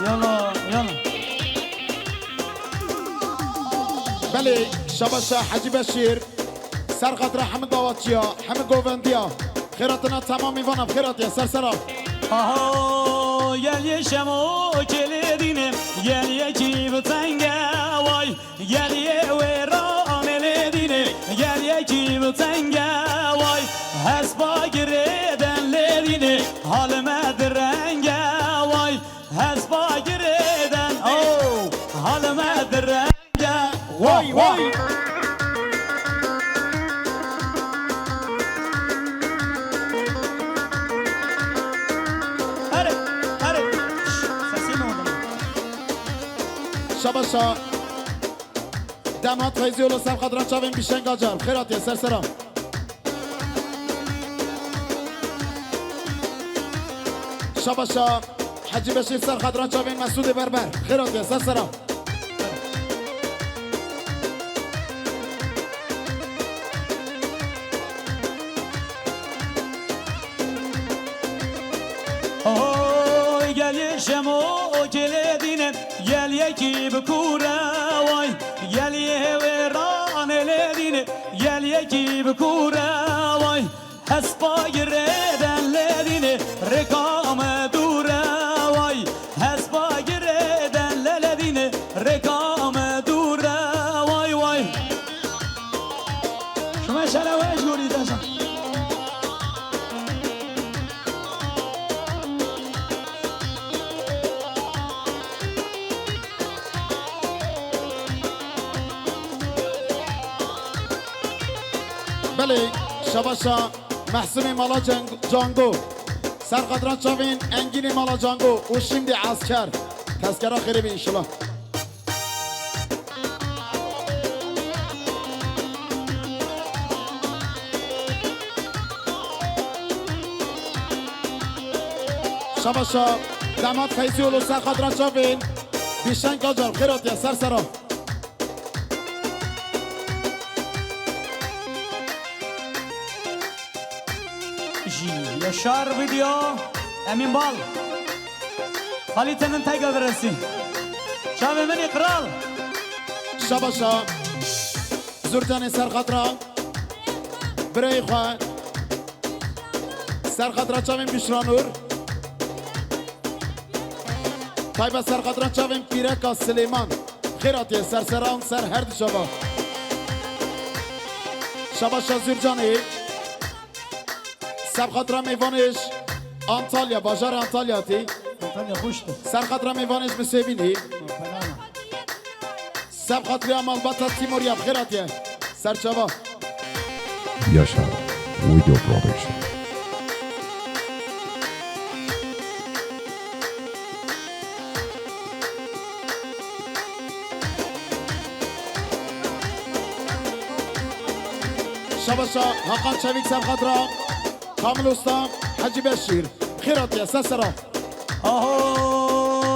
Yala, yala. Belê, Şabaşa Hecî Beşîr, ser xatira hemî dawaçiya, hemî govendiya. Xêratina temamî vana, xêratiye, ser sera. Aho, gel ye şemo kelê dîne, gel ye kî bi tenge way, gel ye wê ranê lê dîne, gel ye kî bi tenge way. Hespa girêden lê dîne, hal me direnge way. Hespa girêden, oh, hal me direnge. Vay, vay. Erê, erê. Sesî ne oldu? Şabaşa. Damat Feyzî Ulu, ser xatira çavên Bîşeng Acar. Xêratiye, ser sera. Şabaşa Hecî Beşîr, ser xatira çavên Mesûdê Berber. Xêratiye, ser sera. Oy, gel ye şemo o gelê dîne, gel ye kî bi kûre way, gel ye wê ranê lê dîne, gel ye kî bi kûre way. Hespa girêden lê dîne, rêka me dûre way. Hespa girêden lê lê dîne, rêka me dûre way way. Şima şere we ji gorî deza. Belê, şabaşa Mehsûmê mala Ceng-, Cango. Ser xatira çavên Engînê mala Cango û Şimdî Esker. Tezkera xêrê be înşallah. Şabaşa damat Feyzî Ulu, ser xatira çavên Bîşeng Acar, xêratiye, ser sera. Ji Yaşar Video, Emin Bal. Kalitenin tega diresî. Çavê min ê kral. Şabaşa Zurcanê, ser xatira birayê xwe. Ser xatira çavên Bişra Nur. Taybet ser xatira çavên Pîreka Silêman. Xêratiye, ser seran, ser her du çava. Şabaşa Zurcanê. Ser xatira mêvanê ji Antalya, bajarê Antalya tê. Antalya xweş tê. Ser xatira mêvanê ji Misêbînê. Ser xatira malbata Tîmorya, xêratiye. Ser çava. Yaşar Video Production. Şabaşa Hakan Çevik, ser xatira Kamil Usta, Hecî Beşîr. Xêratiye, ser sera. Aho,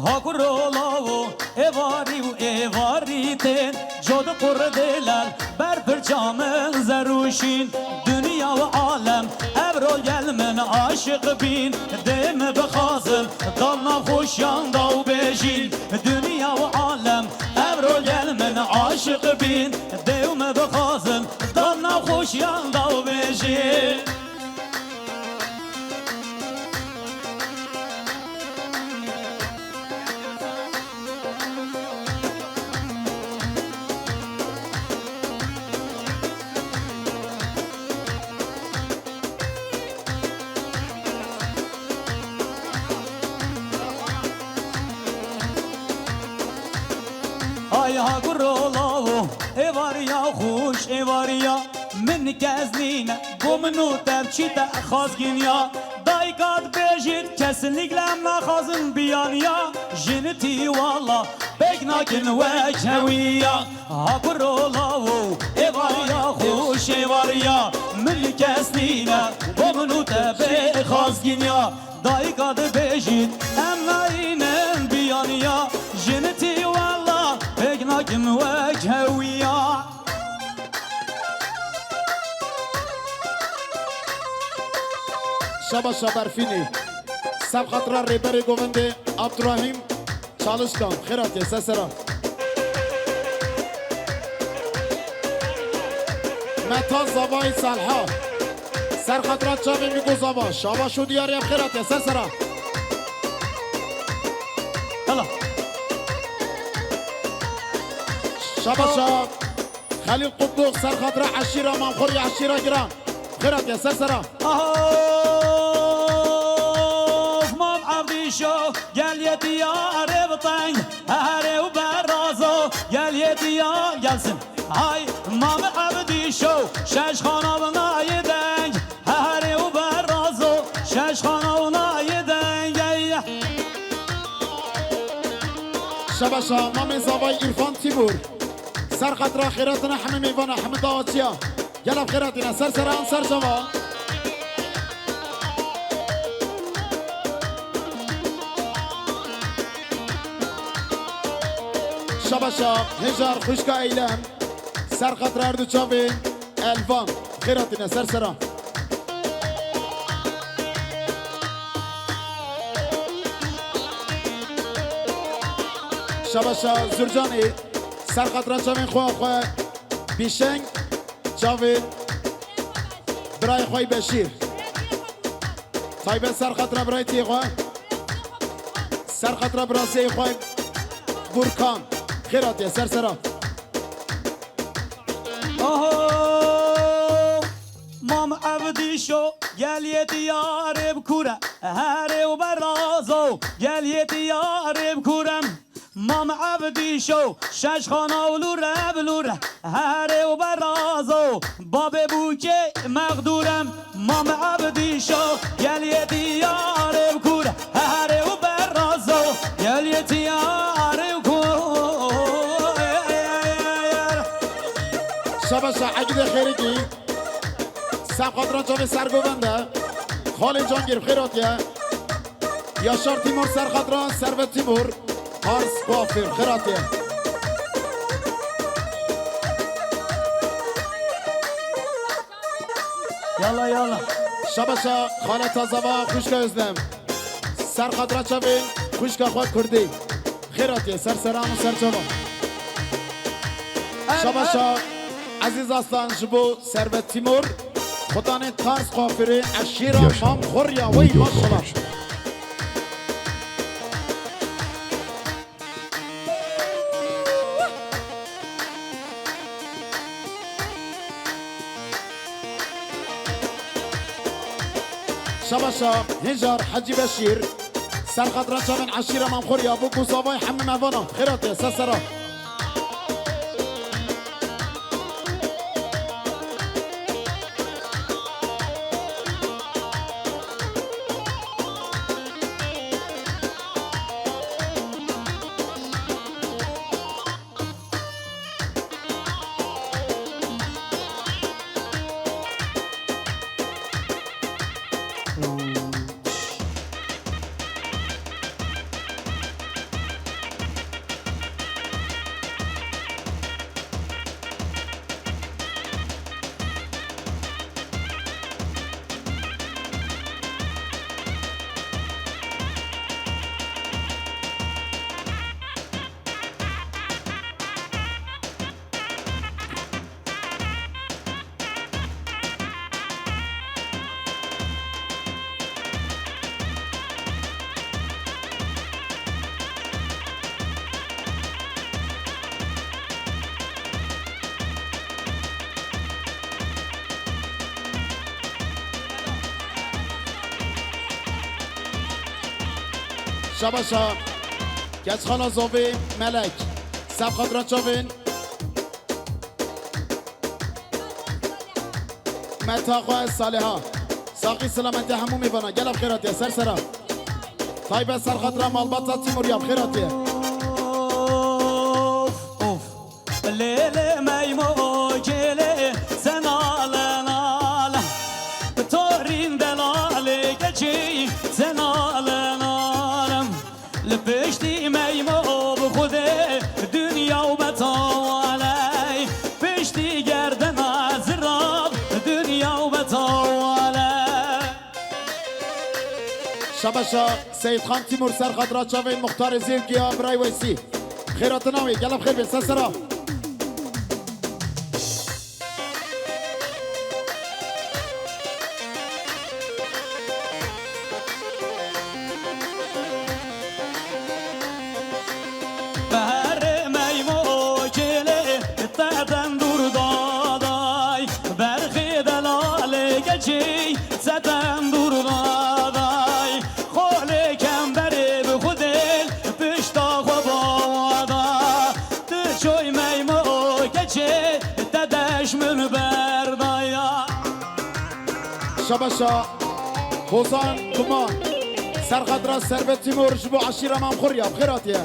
ha kuro lawo, êvarî û êvarî tên, cod qur dêlel, ber pirça min zerûşîn. Dinya û alem, evro gel min aşiq bîn, dê min bixwazin, dal nav xweşiyan da û bêjîn. Dinya û alem, evro gel min aşiq bîn, dê min bixwazin, dal nav xweşiyan da û bêjîn. Ay ha guro lawo, êvariya xweş, êvariya. Min kes nîne, bo min û te biçîte xazgîniya. Dayika dibêjit, kesinlikle em naxwazin biyaniya. Jin tî wala, pêk nakin wek hewiya. Ha kuro lawo, êvariya xweş, êvariya. Min kes nîne, bo min û te bê xazgîniya. Dayika dibêjit, em nayînin biyaniya. Jin tî wala, pêk nakin wek hewiya. Şabaşa Berfînê. Ser xatira Rêberê Govendê Abdurahîm Çalışkan. Xêratiye, ser sera. Meta Zavayê Selha. Ser xatira çavên Mîko Zava. Şabaş û diyarê em xêr hatiye. Ser sera. Hela. Şabaşa. Xelîl Qutluq ser xatira eşîra Mamxor ya eşîra giran. Xêr hatiye. Ser sera. Of, Mam Evdîşo, gel yê diyarê bi teng, herê û berazo, gel yê diyar gelsin. Hay Mam Evdîşo, şeşxana bi nayê deng, herê û berazo, şeşxana bi nayê deng, ey. Şabaşa, Mamê Zavay Îrfan Tîmur. Ser xatira xêratina hemî mêvana, hemî dawaçiya. Gel ev xêratîne, ser sera an ser çava. Şabaşa, Hejar xwişka Eylem. Ser xatira her du çavên Elvan. Xêratîne, ser sera. Şabaşa Zurcanê, ser xatira çavên xwe xwe Bîşeng, çavên birayê xwe Beşîr. Taybet ser xatira birayê tê xwe. Ser xatira birasê xwe Burkan. Xêr hatiye, ser sera. Oho! Mam Evdîşo, gel yê diyarê bi kûre, herê û berazo, gel yê diyarê bi kûre. Mam Evdîşo, şeşxana û lûre bi lûre, herê û berazo, babê bûkê mexdûre. Mam Evdîşo, gel yê diyarê bi kûre, herê û berazo, gel yê diyarê bi kûre. Şabaşa Egidê Xêrikî. Ser xatira çavê Sergovende. Xalê Cangîr bi xêr hatiye. Yaşar Timur ser xatira Servet Timur. Pars Kuafir bi xêr hatiye. Yalla, yalla. Şabaşa Xaleta Zava xwişka Özlem. Ser xatira çavên xwişka xwe Kurdî. Xêr hatiye, ser seran û ser çavan. Şabaşa Ezîz Aslan ji bo Servet Timur. Xudanê Tars Kuafirê eşîra Yaşa. Mam Xorya wey, maşallah. Şabaşa Hinjar Hecî Beşîr. Ser xatira çavên eşîra Mamxor ya bo ku zavay hemî mevana. Xêr hatiye, ser sera. Şabaşa Keçxana Zovê Melek. Ser xatira çavên Meta xwe Saliha. Saxî silametê hemû mêvana. Gelek xêr hatiye. Ser sera. Taybet ser xatira malbata Timur ya bi xêr hatiye. Of, of. Lê lê meymo gelê senale nale. Bi torîn delalê keçî senale nale. Li piştî meymo bi Xwedê dinya û betawale. Piştî gerdena zirav dinya û betawale. Şabaşa Seyîdxan Timur ser xatira çavên Muxtarê Zêvgiya Biray Weysî. Xêratina wê, gelek xêr bê, ser sera. Seten dûr daday, xolê kemberê bi xudê pişta xwe bawada. Tu çoy meymo keçê te deş min berdaya. Şabaşa Hozan Duman. Serxatra Servet Timur ji bo eşîra Mam Xurya bi xêr hatiye.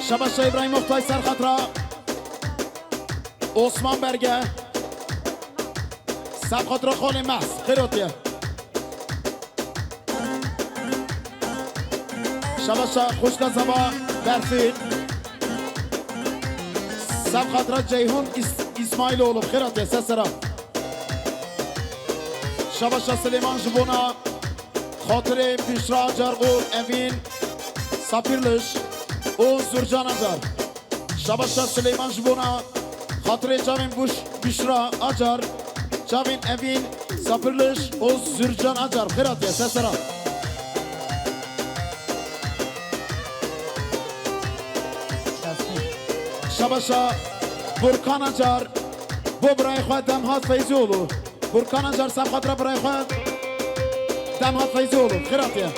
Şabaşa Îbrahîm Oktay serxatra Osman Berge. Serxatra Xolê Mehs xêr hatiye. Şabaşa xwişka Zaba Berfîn. Serxatra Ceyhun Îs-, Îsmailoğlu xêr hatiye ser sera. Şabaşa Silêman ji bona xatirê Bişra Acar û Evîn Sapirliş û Zurcan Acar. Şabaşa Silêman ji bona xatirê çavên Buş-, Bişra Acar, çavên Evîn Sapirliş û Zurcan Acar xêr hatiye ser sera. Şabaşa Burkan Acar bo birayê xwe Demhat Feyzioğlu. Burkan Acar ser xatirê birayê xwe Demhat Feyzioğlu xêr hatiye.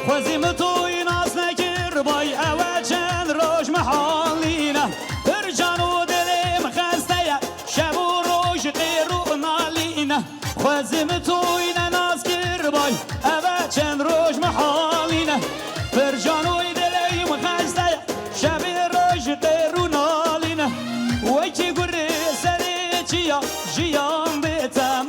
Xwezî min toyî nas nekir bay, ew e çend roj mihalîne. Pir can û dilê min xeste ye, şev û roj qêr û nalîne. Xwezî min toyî ne nas kir bay, ev e çend roj mihalîne. Pir can û dilê min xeste ye, şev û roj qêr û nalîne. Wekî gurê serê çiya, jiyan bê tem